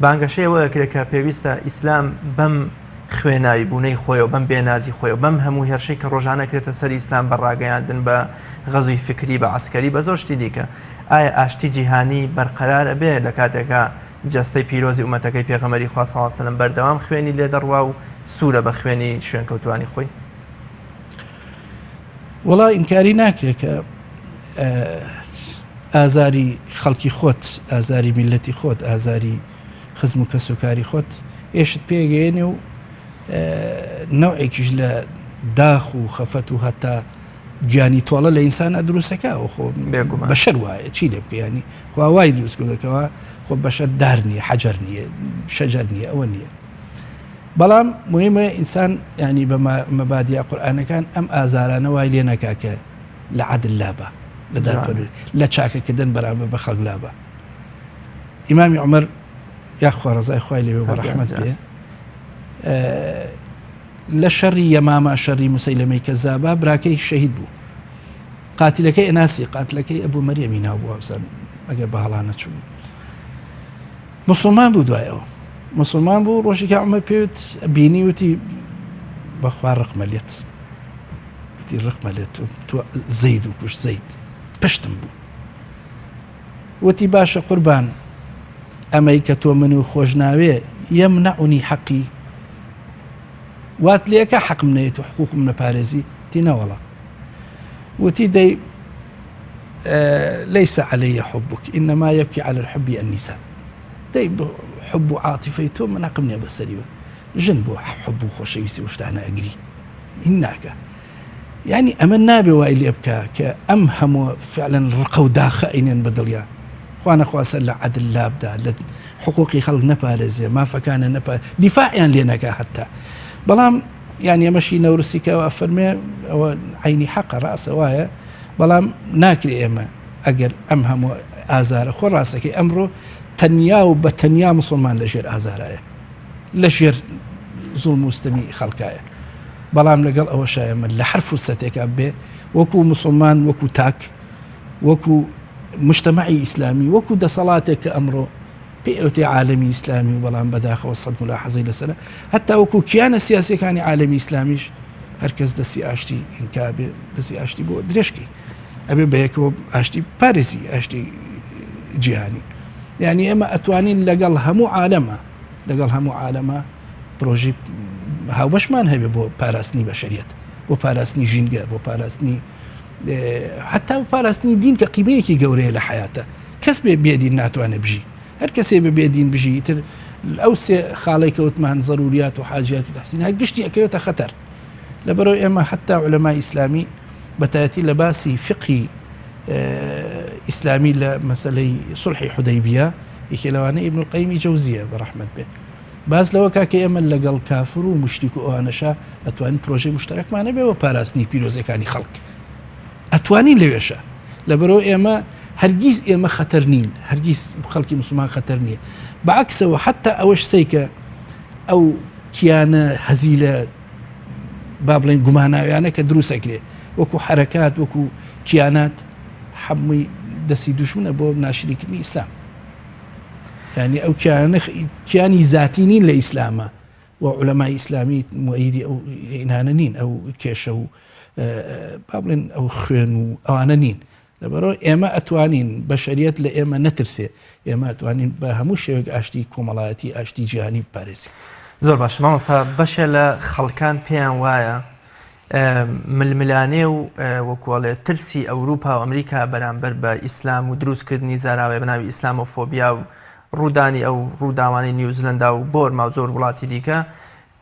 بانگەشەی ئەوە ئەکرێت کە پێویستە ئیسلام بەم خوێناوی بوونەی خۆی و بەم بێنازی خۆی و بەم هەموو هێرشەی کە ڕۆژانە کرێتە سەر ئیسلام بە ڕاگەیاندن بە غەزوی فکری بە عەسکەری بە زۆر شتی دیکە ئایا ئاشتی جیهانی بەرقەرار ئەبێ لە کاتێکا جەستەی پیرۆزی ئومەتەکەی پێغەمبەری خوا صلی اللە علیه وسلم بەردەوام خوێنی لێ دەڕوا و سوورە بە خوێنی شوێنکەوتوانی خۆی؟ وەڵا ئینکاری ناکرێت کە ئازاری خەڵکی خۆت ئازاری میلەتی خۆت ئازاری خزم و کەسوکاری خۆت ئێشت پێگەیەنێ و نەوعێکیش لە داخ و خەفەت و هەتا گیانی تۆڵە لە ئینسان دروستەکە و خۆ بەشەر وایە چی لێ بکەیانی خوا وای دروست کردەکەەوە خۆ بەشەر دار نییە حەجەر نییە شەجەر نییە ئەوە نییە بەڵام مهمە ئینسان ینی بە مەبادیا قورآانەکان ئەم ئازارانە وای لێ نەکا کە لە عدل لابە لە دادپەروەری لە چاکەکردن بەرامبەر بە خەڵک لابە ئیمامی عمر یاخوا ڕزای خوای لێ بە ڕەحمەت بێ لە شەڕی یەمامە شەڕی مسەیلەمەی کەزابا براکەی شەهید بوو قاتلەکەی ئەناسی قاتلەکەی ئەبوو مەریەمی ناو بوو بزان ئەگەر بە هەڵا نەچوو مسلمان بوو دوایەوە مسلمان بوو ڕۆژێکە عمر پێوت بینی وتی بەخوا ڕقمە لێت. وتی ڕقمە لێ تۆ تۆ زەید و کوش زەید پشتم بوو وتی باشە قوربان ئەمەی کە تۆ من و خۆش ناوێ یەم نەعونی حەقی وات لێکە حەقم نەیەت و حقوقم نەپارێزی تی نەوەڵا وتی دەی ليس علي حبك إنما يبكي على الحب النساء دەی حب و عاتفەی تۆ من حەقم نییە بەسەریوە ژن بۆ حب و خۆشەویستی و شتانە ئەگری هین ناکە یعنی ئەمە نابێ وای لێ بکە کە ئەم هەموو فعلەن ڕقە و داخە ئەینێن بە دڵیا خوا نەخواسە لە عەدل لابدا لە حقوقی خەڵک نەپارێزێ مافەکانە نەپار دیفاعیان لێ نەکا حتا بەڵام یعنی ئەمەشی نەورسی کە ئەفەرمێ ئەوە عینی حەقە ڕاستە وایە بەڵام ناکرێ ئێمە ئەگەر ئەم هەموو ئازارە خۆ ڕاستەکەی ئەمڕۆ تەنیا و بە تەنیا مسلمان لەژێر ئازارایە لە ژێر زوڵم و ستەمی خەڵکایە بەڵام لەگەڵ ئەوەشا ئێمە لە هەر فرسەتێکا بێ وەکو مسلمان وەکو تاک وەکو مجتمعی ئیسلامی وەکو دەسەڵاتێک کە ئەمڕۆ پێ ئەوتێ عالمی ئیسلامی و بەڵام بەداخەوە سەد ملاحەزەی لەسەرە هەتا وەکو کیانە سیاسەکانی عالمی ئیسلامیش هەرکەس دەستی ئاشتی ئینکا بێ دەستی ئاشتی بۆ درێژکەی ئەبێ بەیەکەوە ئاشتی پارێزی ئاشتی جیهانی یعنی ئێمە ئەتوانین لەگەڵ هەموو عالەمە لەگەڵ هەموو عالەمە پرۆژی هاوبەشمان هەبێ بۆ پاراستنی بەشریت بۆ پاراستنی ژینگە بۆ پاراستنی حتا و پاراستنی دین کە قیمەیەکی گەورەیە لە حیاتە کەس بێ بێدین ناتوانێت بژی هەر کەسێ بە بێدین بژی تر ئەو سێ خاڵێک کەوتمان زەروریات و حاجات و تحسین گشتی ئەکەوێتە خەتەر لەبەرەوە ئێمە حتا علەما ئیسلامی بەتایەتی لە باسی فقهی ئیسلامی لە مەسلەی سڵحی حودەیبیە یەکێ لەوانە ئیبن القەیمی جەوزیە بە ڕەحمەت بێ باس لەوە کاکە ئێمە لەگەڵ کافر و مشتیک و ئەوانەشە ئەتوانین پرۆژەی مشتەرەکمانە بێ بۆ پاراستنی پیرۆزەکانی خەڵک ئەتوانین لەوێشە لەبەرەوە ئێمە هەرگیز ئێمە خەتەر نین هەرگیز خەڵکی مسلمان خەتەر نییە بەعکسەوە حتا ئەوەش سیکە ئەو کیانە هەزیلە با بڵێن گوماناویانە کە دروست ئەکرێ وەکو حەرەکات وەکو کیانات حەمووی دەستی دوژمنە بۆ ناشرینکردنی ئیسلام یعنی ئەو کیانە کیانی زاتی نین لە ئیسلامە و علەمای ئیسلامی موئەیدی ئەو ئینانە نین ئەو کێشە و با بڵێن ئەو خوێن و ئەوانە نین لەبەرئەوە ئێمە ئەتوانین بەشەریەت لە ئێمە نەترسێ، ئێمە ئەتوانین بە هەموو شێوەیەک ئاشتی کۆمەڵایەتی، ئاشتی جیهانی بپارێزین. زۆر باشە مامۆستا، بەشێ لە خەڵکان پێیان وایە ململانێ و وەکوەڵێ ترسی ئەوروپا و ئەمریکا بەرامبەر بە ئیسلام و دروستکردنی زاراوەیە بە ناوی ئیسلامۆفۆبیا و ڕوودانی ئەو ڕووداوانەی نیوزلەندا و بۆرما و زۆر وڵاتی دیکە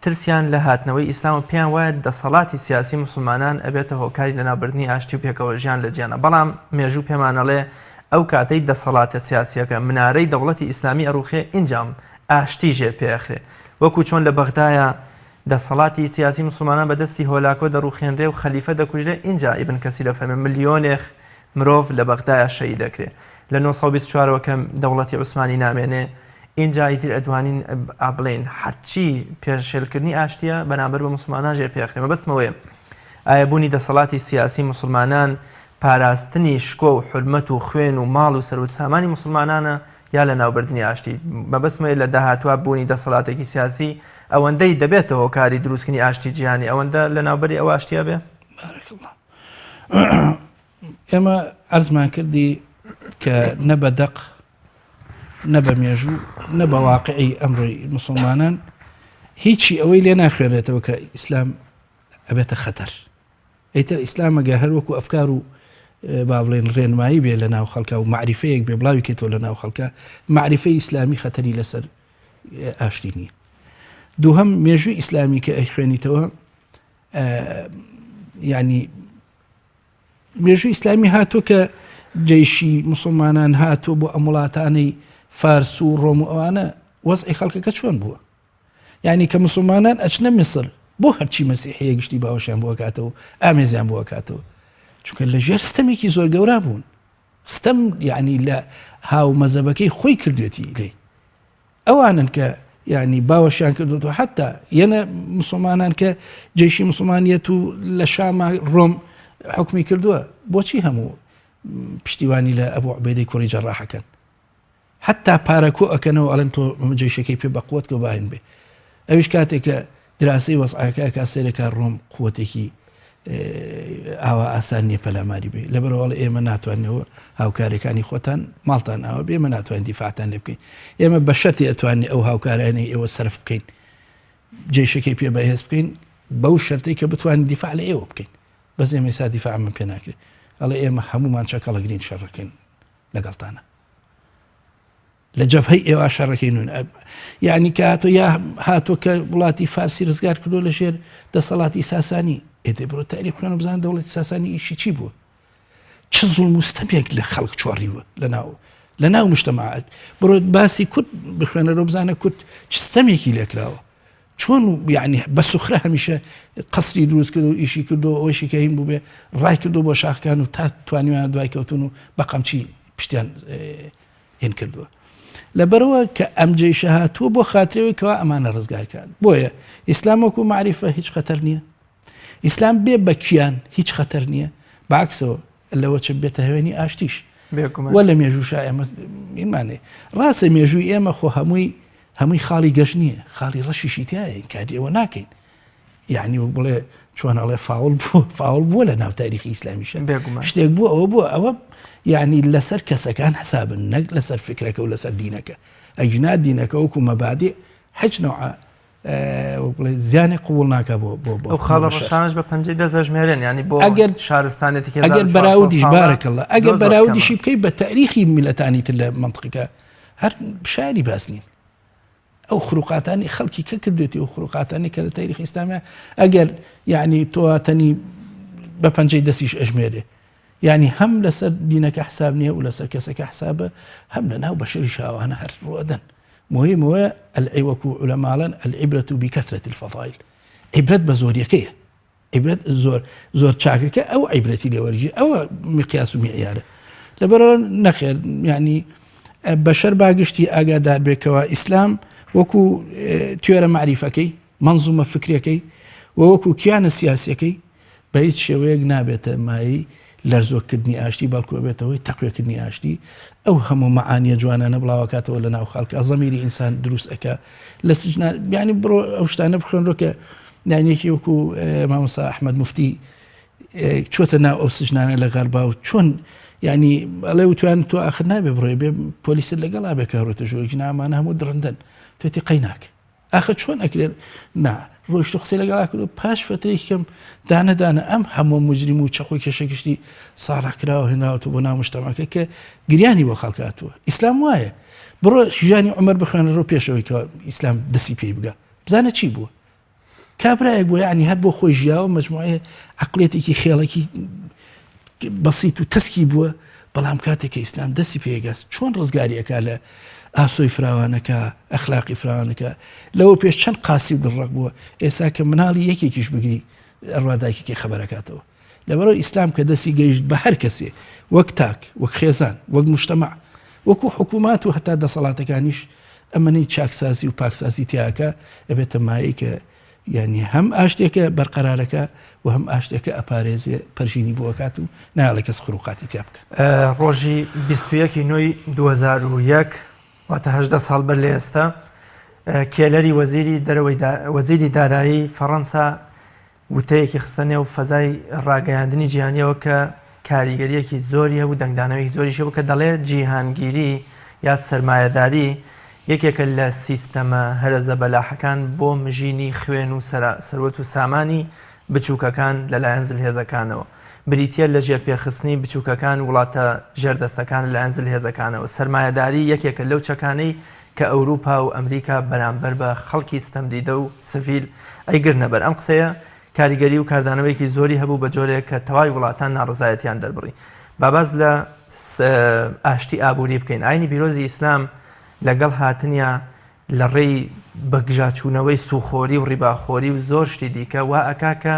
ترسیان لە هاتنەوەی ئیسلام و پێیان وایە دەسەڵاتی سیاسی موسڵمانان ئەبێتە هۆکاری لەناوبردنی ئاشتی و پێکەوە ژیان لە جیهانا بەڵام مێژوو پێمان ئەڵێ ئەو کاتەی دەسەڵاتە سیاسیەکە منارەی دەوڵەتی ئیسلامی ئەڕوخێ ئینجا ئاشتی ژێر پێ ئەخرێ وەکو چۆن لە بەغدایا دەسەڵاتی سیاسی موسڵمانان بە دەستی هۆلاکۆ دەڕوخێنرێ و خەلیفە دەکوژرێ ئینجا ئیبن کەسیر ئەفەرمێ ملیۆنێخ مرۆڤ لە بەغدایا شەهید ئەکرێ لە 924 ەوە کە دەوڵەتی عوسمانی نامێنێ ئینجا ئیتر ئەتوانین ئا بڵێین هەرچی پێشێلکردنی ئاشتیە بەرامبەر بە موسڵمانان ژێر پێ ئەخرێ مەبەستم ئەوەیە ئایا بوونی دەسەڵاتی سیاسی موسڵمانان پاراستنی شکۆ و حورمەت و خوێن و ماڵ و سەروەت سامانی موسڵمانانە یا لە ناوبردنی ئاشتی مەبەستم ئەوەیە لە داهاتوە بوونی دەسەڵاتێکی سیاسی ئەوەندەی دەبێتە هۆکاری دروستکردنی ئاشتی جیهانی ئەوەندە لە ناوبەری ئەو ئاشتیە بێ؟ بارک الله ئێمە عەرزمان کردی کە نە بە دەق نە بە مێژوو نە بە واقعی ئەمڕۆی مسلمانان هیچی ئەوەی لێ ناخوێنرێتەوە کە ئیسلام ئەبێتە خەتەر ئیتر ئیسلام ئەگەر هەر وەکو ئەفکار و با بڵێن ڕێنمایی بێ لە ناو خەڵکە و معریفەیەک بێ بڵاوی کێتەوە لە ناو خەڵکە معریفەی ئیسلامی خەتەری لەسەر ئاشتی نییە دووهەم مێژووی ئیسلامی کە ئەیخوێنیتەوە ینی مێژووی ئیسلامی هاتووە کە جەیشی موسڵمانان هاتووە بۆ ئەم وڵاتانەی فارس و ڕۆم و ئەوانە وەزعی خەڵکەکە چۆن بووە یعنی کە مسلمانان ئەچنە میسر بۆ هەرچی مەسیحیە گشتی باوەشیان بۆ کاتەوە ئامێزیان بۆ کاتەوە چونکە لە ژێر ستەمێکی زۆر گەورە بوون ستەم یعنی لە هاو مەزەبەکەی خۆی کردوێتی لێی ئەوانن کە یانی باوەشیان کردوەوە حتا یەنە مسلمانان کە جێشی مسلمانیت و لە شاما ڕۆم حکمی کردووە بۆچی هەموو پشتیوانی لە ئەبوو عبێدەی کوڕی جەڕاحەکەن حتا پارە کۆ ئەکەنەوە ئەڵێن تۆ جێشەکەی پێ بەقوت کە باین بێ ئەویش کاتێک کە دراسی وەزعەکە کا سێرەکە ڕۆم قوتێکی. ئاوا ئاسان نییە پەلاماری بێ لەبەرەوەڵ ئێمە ناتوانەوە هاوکارەکانی خۆتان ماڵتان ئاوا بێ ئێمە ناتوانین دیفاعتان لێ بکەین ئێمە بە شەرتی ئەتوانین ئەو هاوکارانەی ئێوە سەرف بکەین جێشەکەی پێ بەهێز بکەین بەو شەرتەی کە بتوانین دیفاع لە ئێوە بکەین بەس ئێمە ئێستا دیفاعمان پێ ناکرێت ئەڵێ ئێمە هەمومان چەکەڵەگرین شەڕەکەین لەگەڵتانە لە جەبهەی ئێوە شەڕەکەی نون یعنی کە هاتۆ یا هاتۆ کە وڵاتی فارسی ڕزگار کردو لە ژێر دەسەڵاتی ساسانی ئێدێ بڕۆ تاریخ بخوێنە بزان دەوڵەتی ساسانی ئیشی چی بووە چ زوڵم و ستەمێک لە خەڵک چۆڕیوە لە ناو لە ناو مشتەماعات بڕۆ باسی کورد بخوێنەرەوە بزانە کورد چ ستەمێکی لێکراوە چۆن یعنی بە سوخرە هەمیشە قەسری دروست کرد و ئیشی کردو ئەوەشی کە هین بوو بێ ڕای کردو بۆ شاخکان و تا توانیوان دوای کەوتون و بە قەمچی پشتیان هین کردووە لەبەرەوە کە ئەم جێشە هاتووە بۆ خاترەوەی کەوا ئەمانە ڕزگارکان بۆیە ئیسلام وەکو معریفە هیچ خەتەر نییە ئیسلام بێ بە کیان هیچ خەتەر نییە باکسەوە لەوە چ بێتە هەوێنی ئاشتیش وە لە مێژووشا ئێمە ئیمانێ ڕاستە مێژووی ئێمە خۆ هەمووی هەمووی خاڵی گەش نییە خاڵی ڕەشیشی تایە ئینکاری ئەوە ناکەین یعنی وەک بڵێ چۆن ئەڵێ فاول بوو فاول بووە لە ناو تاریخی ئیسلامیشە شتێک بوو ئەوە بووە ئەوە یعنی لەسەر کەسەکان حسابن نەک لەسەر فکرەکە و لەسەر دینەکە ئەگینا دینەکە وەکو مەبادی هیچ نوعە بڵێ زیانی قوبول ناکە بۆ بۆ بۆ ئەو خاڵە ڕەشانش بە پەنجەی دەست ئەژمێرن ینی بۆ ئەگەر شارستانێتی ئەگەر بەراوردیش بارەکەڵە ئەگەر بەراوردیشی بکەی بە تاریخی میلەتانی تر لە منطقەکە هەر شاری باس نین ئەو خروقاتانی خەڵکی کە کردێتی ئەو خروقاتانی کە لە تاریخ ئیسلامە ئەگەر یعنی تۆاتەنی بە پەنجەی دەستیش ئەژمێرێ یعنی هەم لەسەر دینەکە حساب نییە و لەسەر کەسەکە حسابە هەم لە ناو بەشەری شاوانە هەر ڕوئەدەن مهم ئەوەیە العی وەکو عولەما ئەڵێن العبرة بکثرة الفضائل عیبرەت بە زۆریەکەیە عیبرەت زۆر زۆر چاکەکە ئەو عیبرەتی لێوەرگی ئەوە مقیاس و میعیارە لەبەرەوە نەخێر یعنی بەشەر باگشتی ئاگادار بێکەوە ئیسلام وەکو تیۆرە معریفەکەی منزومە فکرەکەی و وەکو کیانە سیاسەکەی بە هیچ شێوەیەک نابێتە مایەی لەرزۆککردنی ئاشتی، بەڵکو ئەبێتە هۆی تەقوێکردنی ئاشتی، ئەو هەموو مەعانیە جوانانە بڵاوەکاتەوە لە ناو خەڵکا، زەمیری ئینسان دروست ئەکا لە سجنا، یانی بڕۆ ئەو شتانە بخوێنرۆ کە یانی یەکی وەکو مامۆستا ئەحمەد موفتی چۆتە ناو ئەو سجنانە لە غەربا و چۆن یعنی ئەڵێ وتوان تۆ ئاخر نابێ بڕۆی بێ پۆلیست لەگەڵا بێ کە ڕۆتە ژوورێکی نامانە هەموو دڕندەن توێتی قەیناک ئاخر چۆن ئەکرێت نا ڕۆیشت و قسەی لەگەڵا کرد و پاش فترێکی کەم دانە دانە ئەم هەموو مجرم و چەقۆی کێشە گشتی ساڵح کراوە هێناوەتەوە بۆ ناو مشتەمەکە کە گریانی بۆ خەڵک هاتووە ئیسلام وایە بڕۆ ژیانی عمر بخوێنەرەوە پێشەوەی کە ئیسلام دەسی پێی بگە بزانە چی بووە کابرایەک بووە یعنی هەر بۆ خۆی ژیاوە مجموعەیە عقلێتێکی خێڵەکی بەسیت و تەسکی بووە، بەڵام کاتێک کە ئیسلام دەستی پێگەست چۆن ڕزگاری ئەکا لە ئاسۆی فراوانەکە ئەخلاقی فراوانەکە لەوە پێش چەند قاسی و دڵڕەق بووە ئێستا کە مناڵی یەکێکیش بگری ئەڕوا دایکێکی خەبەرەکاتەوە لەبەرەوە ئیسلام کە دەستی گەیشت بە هەر کەسێ وەک تاک وەک خێزان وەک مشتەمە وەکو حکوومات و هەتا دەسەڵاتەکانیش ئەمەنەی چاکسازی و پاکسازی تیاکە ئەبێتە مایەی کە یانی هەم ئاشتێکە بەرقەرارەکە و هەم ئاشتێکە ئەپارێزێ پەرژینی بۆ ئەکات و نایەڵێ کەس خروقاتی تیا بکە. ڕۆژی 21 نۆی 2001 واتە 18 ساڵ بەر لە ئێستا کێلەری وەزیری دەرەوەی وەزیری دارایی فەڕەنسا وتەیەکی خستە نێو فەزای ڕاگەیاندنی جیهانیەوە کە کاریگەریەکی زۆری هەبوو دەنگدانەوەیەکی زۆریش هەبوو کە دەڵێ جیهانگیری یا سەرمایەداری یەکێکە لە سیستەمە هەرە زەبەلاحەکان بۆ مژینی خوێن و سەروەت و سامانی بچووکەکان لەلایەن زلهێزەکانەوە بریتییە لە ژێرپێخستنی بچووکەکان وڵاتە ژێردەستەکان لەلایەن زلهێزەکانەوە سەرمایەداری یەکێکە لەو چەکانەی کە ئەوروپا و ئەمریکا بەرامبەر بە خەڵکی ستەمدیدە و سڤیل ئەیگرنە بەر ئەم قسەیە کاریگەری و کاردانەوەیەکی زۆری هەبوو بە جۆرێک کە تەواوی وڵاتان ناڕەزایەتیان دەربڕی. با باس لە ئاشتی ئابووری بکەین. ئاینی پیرۆزی ئیسلام لەگەڵ هاتنیا لە ڕێی بەگژاچوونەوەی سوخۆری و ڕیباخۆری و زۆر شتی دیکە وا ئەکا کە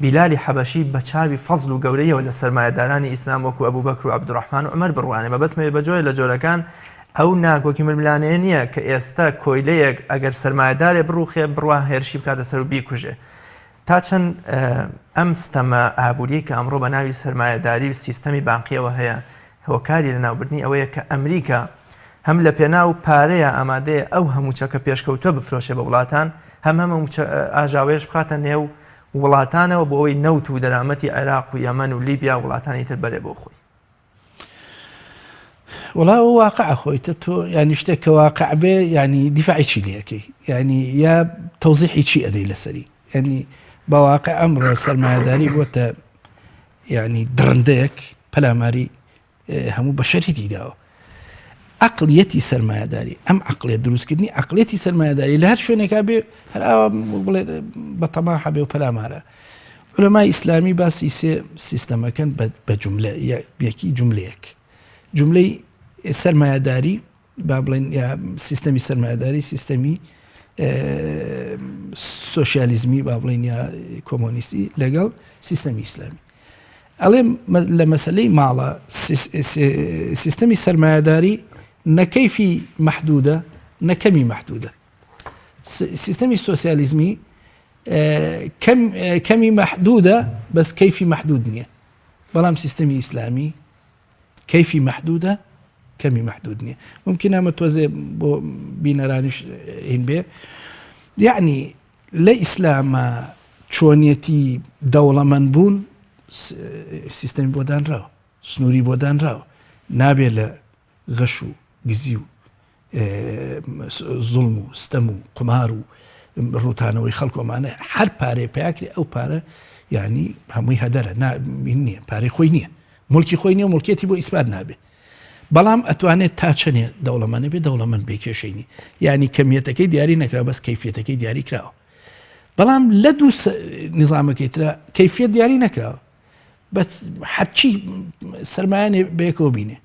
بیلالی حەبەشی بە چاوی فەزل و گەورەیەوە لە سەرمایەدارانی ئیسلام وەکو ئەبوبەکر و عەبدوڕەحمان و عومەر بڕوانێ. مەبەستمەوێ بە جۆرێ لە جۆرەکان ئەو ناکۆکی ململانێیە نییە کە ئێستا کۆیلەیەک ئەگەر سەرمایەدارێ بڕوخێ بڕوا هێرشی بکاتە سەر و بیکوژێ. تا چەند ئەم ستەمە ئابووریەی کە ئەمڕۆ بە ناوی سەرمایەداری و سیستەمی بانقیەوە هەیە هۆکاری لەناوبردنی ئەوەیە کە ئەمریکا هەم لە پێناو پارەیە ئامادەیە ئەو هەموو چەکە پێشکەوتوە بفرۆشێ بە وڵاتان هەم هەم ئاژاوەیەش بخاتە نێو وڵاتانەوە بۆ ئەوەی نەوت و دەرامەتی عێراق و یەمەن و لیبیا و وڵاتانی تر بەرێ بۆ خۆی. وڵا واقع خۆی تر تۆ ینی شتێک کە واقع بێ ینی دیفاعی چی لەکەی ینی یا تەوزیحی چی ئەدەی لەسەری ینی بە واقع ئەمڕۆ سەرمایهداری بۆتە ینی دڕندەیەک پەلاماری هەموو بەشەریتی داوە عقلیەتی سەرمایەداری ئەم عقلێت دروستکردنی عقلێتی سەرمایەداری لە هەر شوێنێکا بێ هەر ئاوا بڵێ بە تەما هەبێ و پەلامارە علەمای ئیسلامی باسی سێ سیستەمەکەن بە جملە یەکی جملەیەک جملەی سەرمایەداری با بڵێن یا سیستەمی سەرمایەداری سیستەمی سۆسیالیزمی با بڵێن یا کۆمۆنیستی لەگەڵ سیستەمی ئیسلامی ئەڵێ لە مەسلەی ماڵە سیستەمی سەرمایەداری نەکەیفی محدودە نەکەمی محدودە سیستەمی سۆسیالیزمی کەمی محدودە بەس کەیفی محدود نییە بەڵام سیستەمی ئیسلامی کەیفی مەحدودە کەمی مەحدود نییە ممکن ئەمە تۆزێ بۆ بینەرانیش هین بێ یعنی لە ئیسلامە چۆنیەتی دەوڵەمەند بوون سیستەمی بۆ دانراوە سنووری بۆ دانراوە نابێت لە غەش و گزی و زوڵم و ستەم و قومار و ڕوتانەوەی خەڵک ئەمانە هەر پارەیە پیاکرێ ئەو پارە یعنی هەمووی هەدەرە نییە پارەی خۆی نییە ملکی خۆی نیە ملکێتی بۆ ئیسپات نابێ بەڵام ئەتوانێت تا چەنێ دەوڵەمەنە بێ دەوڵەمەند بێ کێشەینی یعنی کەمیەتەکەی دیاری نەکرا بەس کەیفیەتەکەی دیاری کراوە بەڵام لە دوو نظامەکەی ترە کەیفیەت دیاری نەکراوە بەس هەرچی سرمایانێ بەیەکەوە بینێ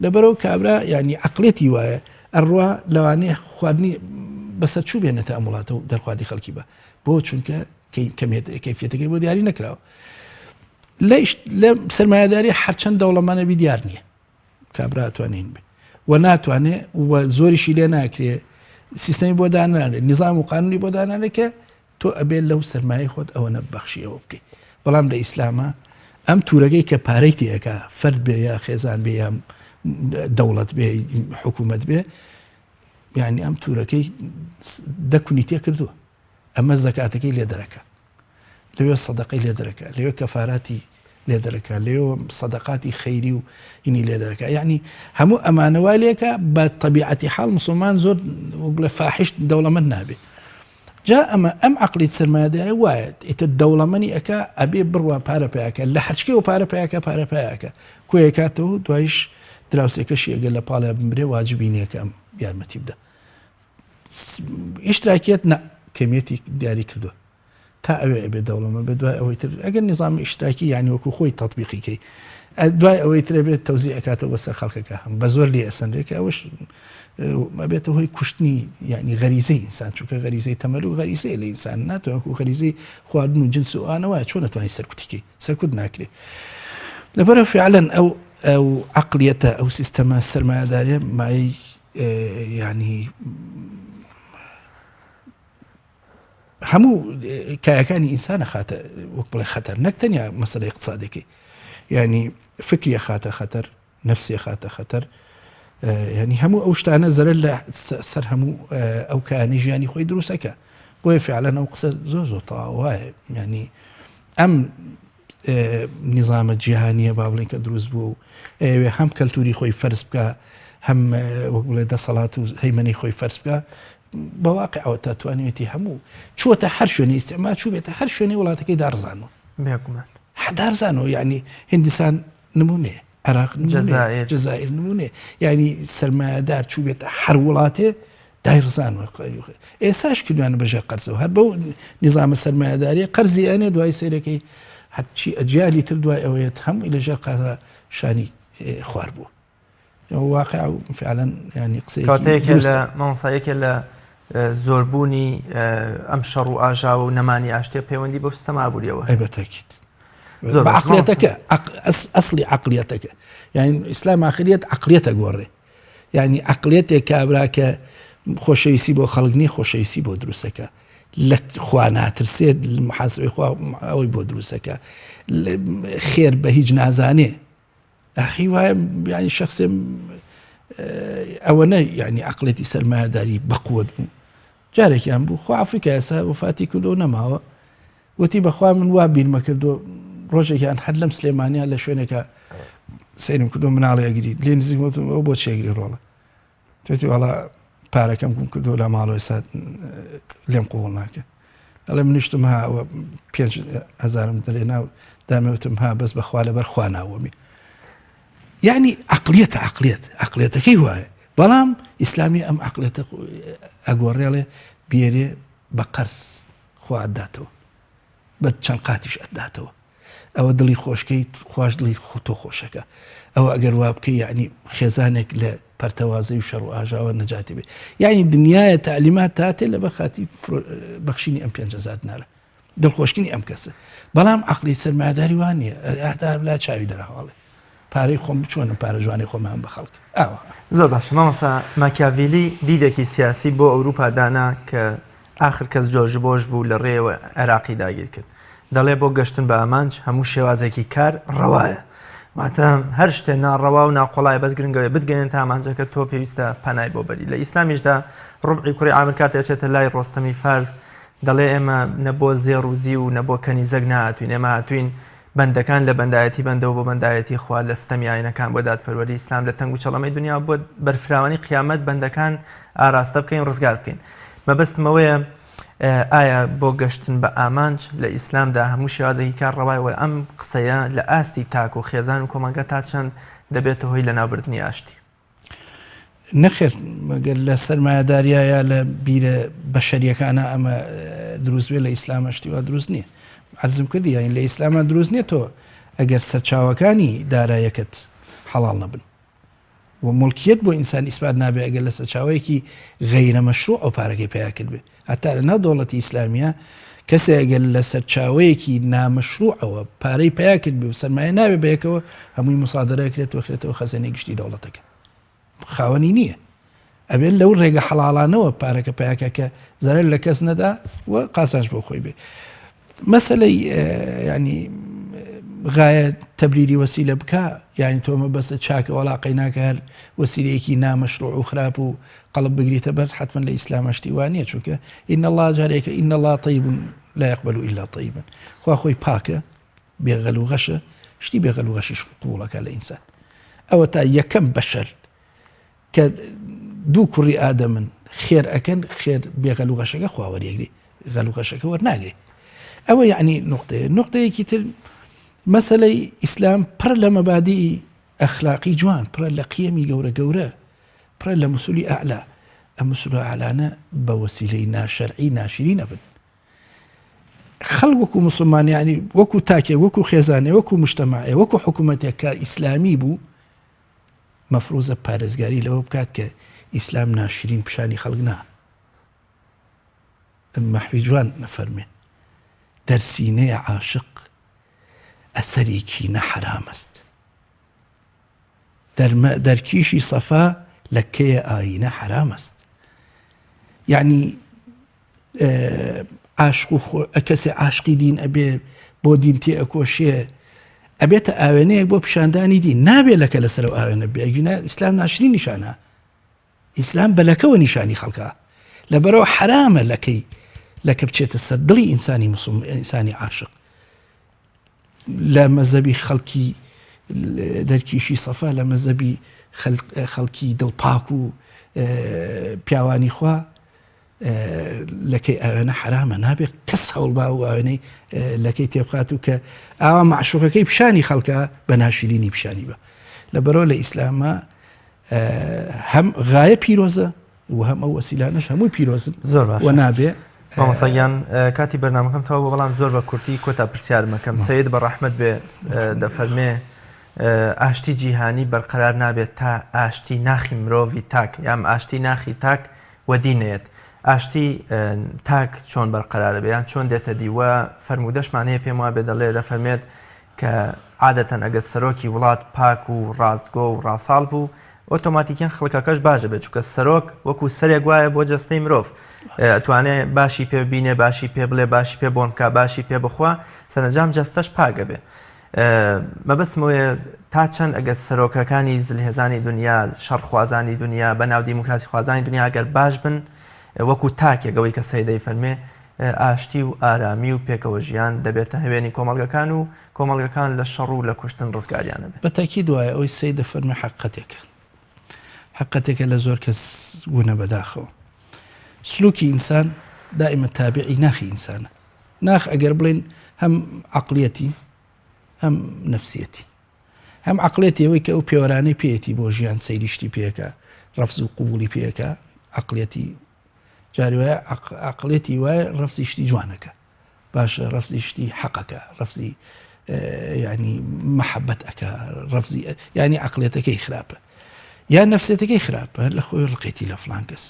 لەبەرئەوە کابرا یانی عەقڵیەتی وایە ئەڕوا لەوانەیە خواردنی بەسەر چوو بێنێتە ئەم وڵاتە و دەرخواردی خەڵکی بە بۆ چونکە کەیفیەتەکەی بۆ دیاری نەکراوە لە سەرمایەداری هەرچەند دەوڵەمەنە بی دیار نییە کابرا توانین بێ و ناتوانێ و زۆریشی لێ ناکرێ سیستەمی بۆ دانانێت نظام و قانونی بۆ دانانێت کە تۆ ئەبێ لەو سەرمایەی خۆت ئەوەنە ببەخشی ئەوە بکەی بەڵام لە ئیسلامە ئەم تورەگەی کە پارەی تێەکە فەرد بێ یا خێزان بێ یا دەوڵەت بێ حکوومەت بێ یعنی ئەم تورەکەی دەکونی تێ کردووە ئەمە زەکاتەکەی لێ دەرەکە لەوێ سەدەقەی لێ دەرەکە لەوێ کەفاراتی لێ دەرەکە لێ سەدەقاتی خەیری و ئینی لێ دەرەکە یعنی هەموو ئەمانە وا لێکە بە تەبیعەتی حاڵ مسلمان زۆر بڵێ فاحش دەوڵەمەند نابێت جا ئەمە ئەم عەقڵی سەرمایەدارە وایە ئیتر دەوڵەمەنی ئەکا ئەبێ بڕوا پارە پیاکە لە هەرچکەوە پارە پیاکە پارە پیاکە کۆیەکاتەوە دوایش دراوسێکەشی ئەگەر لە پاڵیا بمرێ واجبی نییە کە ئەم یارمەتی بدە ئیشتراکیەت نە کەمیەتی دیاری کردووە تا ئەوێ ئەبێ دەوڵەمە بێ دوای ئەوەی تر ئەگەر نظامی ئیشتراکی یعنی وەکو خۆی تطبیقیکەی دوای ئەوەی ترە بێت تەوزی ئەکاتەوە بەسەر خەڵکەکە هەم بە زۆر لێ ئەسەنرێت کە ئەوەش ئەبێتە هۆی کوشتنی یعنی غەریزەی ئینسان چونکە غەریزەی تەمەل و غەریزەیە لە ئینسان ناتوانێت وەکو غەریزەی خواردن و جنس و ئانەوە چۆن نەتوانانی سەرکوتیکەی سەرکوت ناکرێت لەبەرە فعلەن ئەو ئەو عقلیەتە ئەو سیستەمە سەرمایەدارێ مای ینی هەموو کایەکانی ئینسانە خاتە وەک بڵێ خەتەر نەک تەنیا مەسەلەی اقتصادەکەی ینی فکری خاتە خەتەر نفسی خاتە خەتەر ینی هەموو ئەو شتانە زەرەر لە سەر هەموو ئەو کایانی ژیانی خۆی دروستەکە بۆیە فعلەن ئەو قسە زۆر زۆر تەواو وایە ینی ئەم نیزامە جیهانیە با بڵێن کە دروست بووە و ئەوێ هەم کەلتوری خۆی فەرز بکە هەم وەک بڵێ دەسەڵات و هەیمەنەی خۆی فەرز بکە بەواقعەوە تا توانیوێتی هەموو چووەتە هەر شوێنی ئیستعمار چوو بێتە هەر شوێنی وڵاتەکەی داڕزانەوە بێگومان دارزانەوە یعنی هندستان نمونەیە عێراق جەزائیر جەزائیر نمونەیە یعنی سەرمایەدار چوو بێتە هەر وڵاتێ دایڕزان ئێساش کردوانە بەژێر قەرزەوە هەر بەو نیزامە سەرمایەداریە قەرزی ئەنێ دوای سەیرەکەی هەرچی ئەجیالی تر دوای ئەوەیەت هەمووی لەژێر قەرزا شانی خوار بوو واقع و فعلا ینی قسەی کاتەیەکە لە مامۆستا لە زۆربوونی ئەم شەڕ و ئاژاوە و نەمانی ئاشتێ پەیوەندی بەو سیستەمە ئابووریەوە ئەی بەتاکید زۆر عقلیەتەکە ئەسلی عقلیەتەکە یعنی ئیسلام ئاخریەت عقلیەتە گۆڕێ یعنی عقلیەتێک کابرا کە خۆشەویستی بۆ خەڵک نیە خۆشەویستی بۆ دروستەکە لە خوا ناترسێت محاسبەی خوا ئەوەی بۆ دروستەکە خێر بە هیچ نازانێ ئەخی وایە یعنی شخصێ ئەوە نە یعنی عقلێتی سەرمایەداری بەقوت بوو جارێکیان بوو خوا ئەفریکا ئێستا وفاتی کردو نەماوە. وتی بەخوا من وا بیرمە کردو ڕۆژێکیان هەر لەم سلێمانیا لە شوێنێکە سەیرم کردو مناڵی ئەگری لێ نزیک وتم ئەو بۆ چێگری ڕۆڵە توێتی وەڵا پارەکەم گوم کردو لە ماڵەوە ئێستا لێم قوڵ ناکە ئەڵێ منیشتم ها ئەوە پێنج هەزارم دەرێ ناو دامەوتم ها بەس بەخوا لەبەر خوا ناوەمی یعنی عقلیەتە عقلیەت عقلیەتەکەی وایە بەڵام ئیسلامی ئەم عقلیەتە ئەگۆڕێڵێ بێرێ بە قەرز خوا ئەتداتەوە بە چەند قاتیش ئەتداتەوە ئەوە دڵی خۆشکەیت خواش دڵی خۆ تۆ خۆشەکە ئەوە ئەگەر وا بکەی یعنی خێزانێک لە پەرتەوازەی و شەڕ و ئاژاوە نەجاتی بێ یعنی دنیاە تعلیمات تاتێ لە بەخاتی بەخشینی ئەم 5هزار دینارە دڵخۆشکردنی ئەم کەسە بەڵام عقلی سەرمایهداری وان نییە ئەهدار لا چاوی دەرهاڵێ پارەی خۆم بچۆنم پارە جوانی خۆمان بە خەڵک ئاوا. زۆر باشە مامۆستا ماکیاڤیلی دیدێکی سیاسی بۆ ئەوروپا دانا کە ئاخر کەس جۆرج بۆش بوو لە ڕێیەوە عێراقی داگیر کرد دەڵێ بۆ گەشتن بە ئامانج هەموو شێوازێکی کار ڕەوایە واتە هەر شتێ ناڕەوا و ناقۆڵایە بەس گرنگەوەی بتگەێن تا ئامانجەکە تۆ پێویستە پەنای بۆ بەری لە ئیسلامیشدا ڕوبعی کوڕی عامر کاتێ ئەچێتە لای ڕۆستەمی فارس دەڵێ ئێمە نە بۆ زێڕ و زیو و نە بۆ کەنیزەک نەهاتوین ئێمە هاتوین بەندەکان لە بەندایەتی بەندەوە بۆ بەندایەتی خوا، لە ستەمی ئاینەکان بۆ دادپەروەری ئیسلام، لە تەنگوچەڵەمەی دونیا بۆ بەرفراوانی قیامەت بەندەکان ئاراستە بکەین ڕزگار بکەین. مەبەستم ئەوەیە ئایا بۆ گەشتن بە ئامانج لە ئیسلامدا هەموو شێوازێکی کار ڕەوایە وە ئەم قسەیە لە ئاستی تاک و خێزان و کۆمەڵگا تا چەند دەبێتە هۆی لەناوبردنی ئاشتی؟ نەخێر مەگەر لە سەرمایەداریا یا لە بیرە بەشەریەکانە ئەمە دروست بێ لە ئیسلامە شتی وا دروست نییە عەرزم کردی یانی لە ئیسلامە دروست نییە تۆ ئەگەر سەرچاوەکانی دارایەکەت حەڵاڵ نەبن و مڵکیت بۆ ئینسان ئیسپات نابێ ئەگەر لە سەرچاوەیەکی غەیرە مەشروع ئەو پارەکەی پیا کرد بێ هەتا لە ناو دەوڵەتی ئیسلامیە کەسێ ئەگەر لە سەرچاوەیەکی نامەشروعەوە پارەی پیا کرد بێ و سەرمایە ناوێ بەیەکەوە هەمووی مسادرە کرێت وەخرێتەوە خەزێنەی گشتی دەوڵەتەکە خاوەنی نییە ئەبێت لەو ڕێگە حەڵاڵانەوە پارەکە پیاکە کە زەرەر لە کەس نەدا و قازانج بۆ خۆی بێ مەسەلەی ینی غایە تەبریری وەسیلە بکە یعنی تۆ مەبەستە چاکە وەڵا قەیناکە هەر وەسیلەیەکی نامەشروع و خراپ و قەڵب بگریتە بەر حتمما لە ئیسلامە شتی وا نییە چونکە إن الله جارێکە إن الله طيب لا يقبل إلا طيبا خوا خۆی پاکە بێغەل و غەشە شتی بێغەل و غەشیش قبوڵەکە لە ئینسان ئەوە تا یەکەم بەشەر کە دوو کوڕی ئادەمن خێر ئەکەن خێر بێ غەل و غەشەکە خوا وەریەگری غەل و غەشەکە وەرناگرێ ئەوە یعنی نقطەیە نقطەیەکی تر مەسلەی ئیسلام پڕ لە مەبادی ئەخلاقی جوان پڕە لە قیەمی گەورە گەورە پڕە لە مسولی ئەعلا ئەم مسولە ئەعلانە بە وەسیلەی ناشەرعی ناشرین ئەبن خەڵک وەکو مسلمان ینی وەکو تاکێک وەکو خێزانێ وەکو مشتەماعێ وەکو حکوومەتێک کە ئیسلامی بوو مەفروزە پارێزگاری لەوە بکات کە ئیسلام ناشرین پیشانی خەڵک نا مەحوی جوان نەفەرمێ دەرسینەیە عاشق ئەسەرێکی نە حەرامەست دەرکیشی سەفا لەکەیە ئاینە حەرامەست یعنی عاشق و کەسێ عاشقی دین ئەبێ بۆ دین تێ ئەکۆشێ ئەبێتە ئاوێنەیەک بۆ پیشاندانی دین نابێ لەکە لەسەر و ئاوێنە بێگینا ئیسلام ناشرین نیشانە ئیسلام بەلەکەوە نیشانی خەڵکە لەبەرەوە حرامە لەکەی لەکە بچێتە سەر دڵی ئینسانی مسلم ئینسانی عاشق لە مەزەبی خەڵکی دەرکیشی سەفا لە مەزەبی خەڵکی دڵپاک و پیاوانی خوا لەکەی ئاوێنە حرامە نابێت کەس هەوڵ با و ئاوێنەی لەکەی تێبخات و کە ئاوا معشوقەکەی پیشانی خەڵکە بە ناشرینی پیشانی بە لەبەرەوە لە ئیسلامە هەم غایە پیرۆزە و هەم ئەو وەسیلانەش هەمووی پیرۆزن زۆر باش و نابێ مامۆستا گیان کاتی بەرنامەکەم تەواو بوو بەڵام زۆر بە کورتی کۆتا پرسیارمەکەم سید بە ڕەحمەت بێ دەفەرمێ ئاشتی جیهانی بەرقەرار نابێت تا ئاشتی ناخی مرۆڤی تاک یام ئاشتی ناخی تاک وەدی نەیەت ئاشتی تاک چۆن بەرقەرارە بێ یان چۆن دێتە دی وە فەرموودەشمان هەیە پێم وابێ دەڵێ دەفەرمێت کە عادەتەن ئەگەر سەرۆکی وڵات پاک و ڕاستگۆ و ڕاساڵ بوو ئۆتۆماتیکیان خەڵکەکەش باش دەبێت چونکە سەرۆک وەکو سەرێک وایە بۆ جەستەی مرۆڤ ئەتوانێ باشی پێ بینێ باشی پێ بڵێ باشی پێ بۆن بکا باشی پێ بخوا سەرەنجام جەستەش پاک ئەبێ مەبەستم ئەوەیە تا چەند ئەگەر سەرۆکەکانی زلهێزانی دنیا شەڕخوازانی دنیا بەناو دیموکراسی خوازانی دنیا ئەگەر باش بن وەکو تاکێک ئەوەی کە سەیدەی فەرمێ. ئاشتی و ئارامی و پێکەوە ژیان دەبێتە هەوێنی کۆمەڵگەکان و کۆمەڵگەکان لە شەڕ و لە کوشتن ڕزگاریان ئەبێ. بە تەئکید وایە ئەوەی سەید دەفەرموێ حەقیقەتێکە. حەقیقەتێکە لە زۆر کەس ونە بەداخەوە. سلوکی ئینسان دائیمە تابعی ناخی ئینسانە. ناخ ئەگەر بڵێن هەم عەقڵیەتی هەم نەفسیەتی. هەم عەقڵیەتی ئەوەی کە ئەو پێوەرانەی پێیەتی بۆ ژیان سەیری شتی پێکە ڕەفز و قوبولی پێکە عەقڵیەتی جاری وایە عەقڵیەتی وایە ڕەفزی شتی جوانەکە باشە ڕەفزی شتی حەقەکە ڕەفزی ینی محەبەت ئەکا ڕەفزی ینی عقلێتەکەی خراپە یا نفسێتەکەی خراپە لە خۆی ڕقێتی لە فلان کەس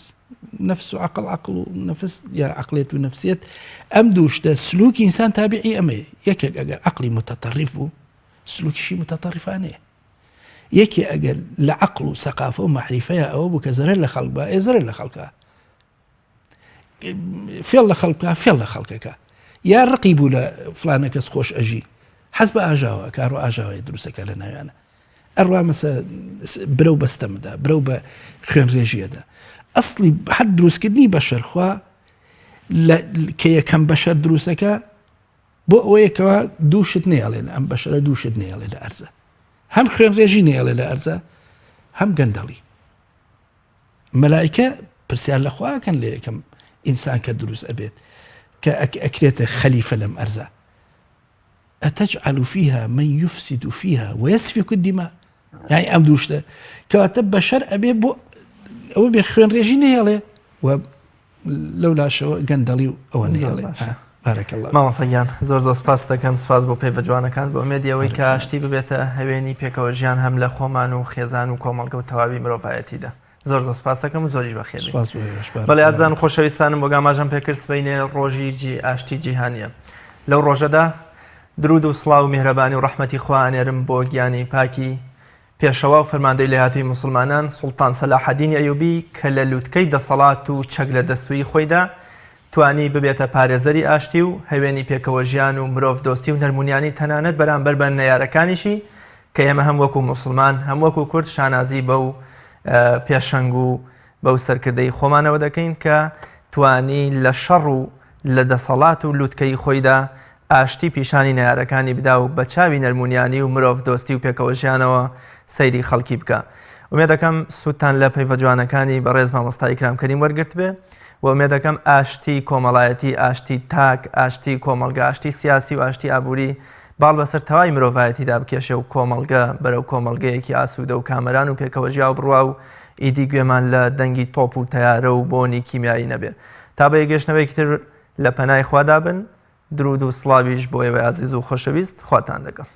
نفس و عقل عقل و نفس یا عقلێت و نفسیت ئەم دووشتە سلوکی ئینسان تابعی ئەمەیە یەکێک ئەگەر عقلی متطرف بوو سلوکیشی متطرفانەیە یەکێ ئەگەر لە عقل و سەقافە و معریفەیە ئەوە بوو کە زەرەر لە خەڵک بە ئێ زەرەر لە خەڵکە فێڵ لە خەڵک بکا فێڵ لە خەڵکەکە یا ڕقی بوو لە فلانە کەس خۆش ئەژی حەز بە ئاژاوە کار و ئاژاوەیە دروستەکە لە ناویانە ئەڕوا مەسە برەو بەستەمدا برەو بە خوێن ڕێژیەدا ئەسڵی هەر دروستکردنی بەشەرخوا کە یەکەم بەشەر دروستەکە بۆ ئەوەیەکەوە دوو شت نێڵێن ئەم بەشەرە دوو شت نێڵێ لە ئەرزە هەم خوێن ڕێژی نێڵێ لە ئەرزە هەم گەندەڵی مەلائیکە پرسیار لە خوا ئەکەن لە یەکەم ئینسان کە دروست ئەبێت کە ئەکرێتە خەلیفە لەم ئەرزە أتجعل فيها من يفسد فيها ويسفك الدماء یعنی ئەم دوو شتە کەواتە بەشەر ئەبێ بۆ ئەوە بێ خوێن ڕێژی نەهێڵێ و لەو لاشەوە گەندەڵی و ئەوە نەهێڵێ بارك الله مامۆستا گیان زۆر زۆر سپاس دەکەم سپاس بۆ پەیڤە جوانەکان بە ئومێدی ئەوەی کە ئاشتی ببێتە هەوێنی پێکەوە ژیان هەم لە خۆمان و خێزان و کۆمەڵگە و تەواوی مرۆڤایەتیدا زۆر زۆر سپاس دەکەم و زۆریش بەخێر سپاس بۆ ئێوەش. بارك بەڵێ الله ئازیزان و خۆشەویستانم وەک ئاماژەم پێکرد سبەینێ ڕۆژی جی ئاشتی جیهانیە لەو ڕۆژەدا درود و سڵاو و میهرەبانی و ڕەحمەتی خوا ئەنێرم بۆ گیانی پاکی پێشەوا و فەرماندەی لێهاتووی موسڵمانان سوڵتان سەلاحەدینی ئەیوبی کە لە لوتکەی دەسەڵات و چەک لە دەستوویی خۆیدا توانی ببێتە پارێزەری ئاشتی و هەوێنی پێکەوەژیان و مرۆڤ دۆستی و نەرمونیانی تەنانەت بەرامبەر بە نەیارەکانیشی کە ئێمە هەم وەکو موسڵمان هەم وەکو کورد شانازی بەو پێشەنگ و بەو سەرکردەی خۆمانەوە دەکەین کە توانی لە شەڕ و لە دەسەڵات و لوتکەی خۆیدا ئاشتی پیشانی نەیارەکانی بدا و بە چاوی نەرمونیانی و مرۆڤ دۆستی و پێکەوەژیانەوە سەیری خەڵکی بکا. ئومێدەکەم سوودتان لە پەیڤە جوانەکانی بەڕێز مامۆستا ئیکرام کەریم وەرگرتبێ و ئومێدەکەم ئاشتی کۆمەڵایەتی، ئاشتی تاک، ئاشتی کۆمەڵگە، ئاشتی سیاسی و ئاشتی ئابووری باڵ بەسەر تەواوی مرۆڤایەتیدا بکێشێ و کۆمەڵگە بەرەو کۆمەڵگەیەکی ئاسوودە و کامەران و پێکەوەژیاو بڕوا و ئیدی گوێمان لە دەنگی تۆپ و تەیارە و بۆنی کیمیایی نەبێ. تا بە یەکگەشتنەوەیەکی تر لە پەنای خوادا بن. درود و سڵاویش بۆ ئێوەی ئازیز و خۆشەویست خواتان لەگەڵ.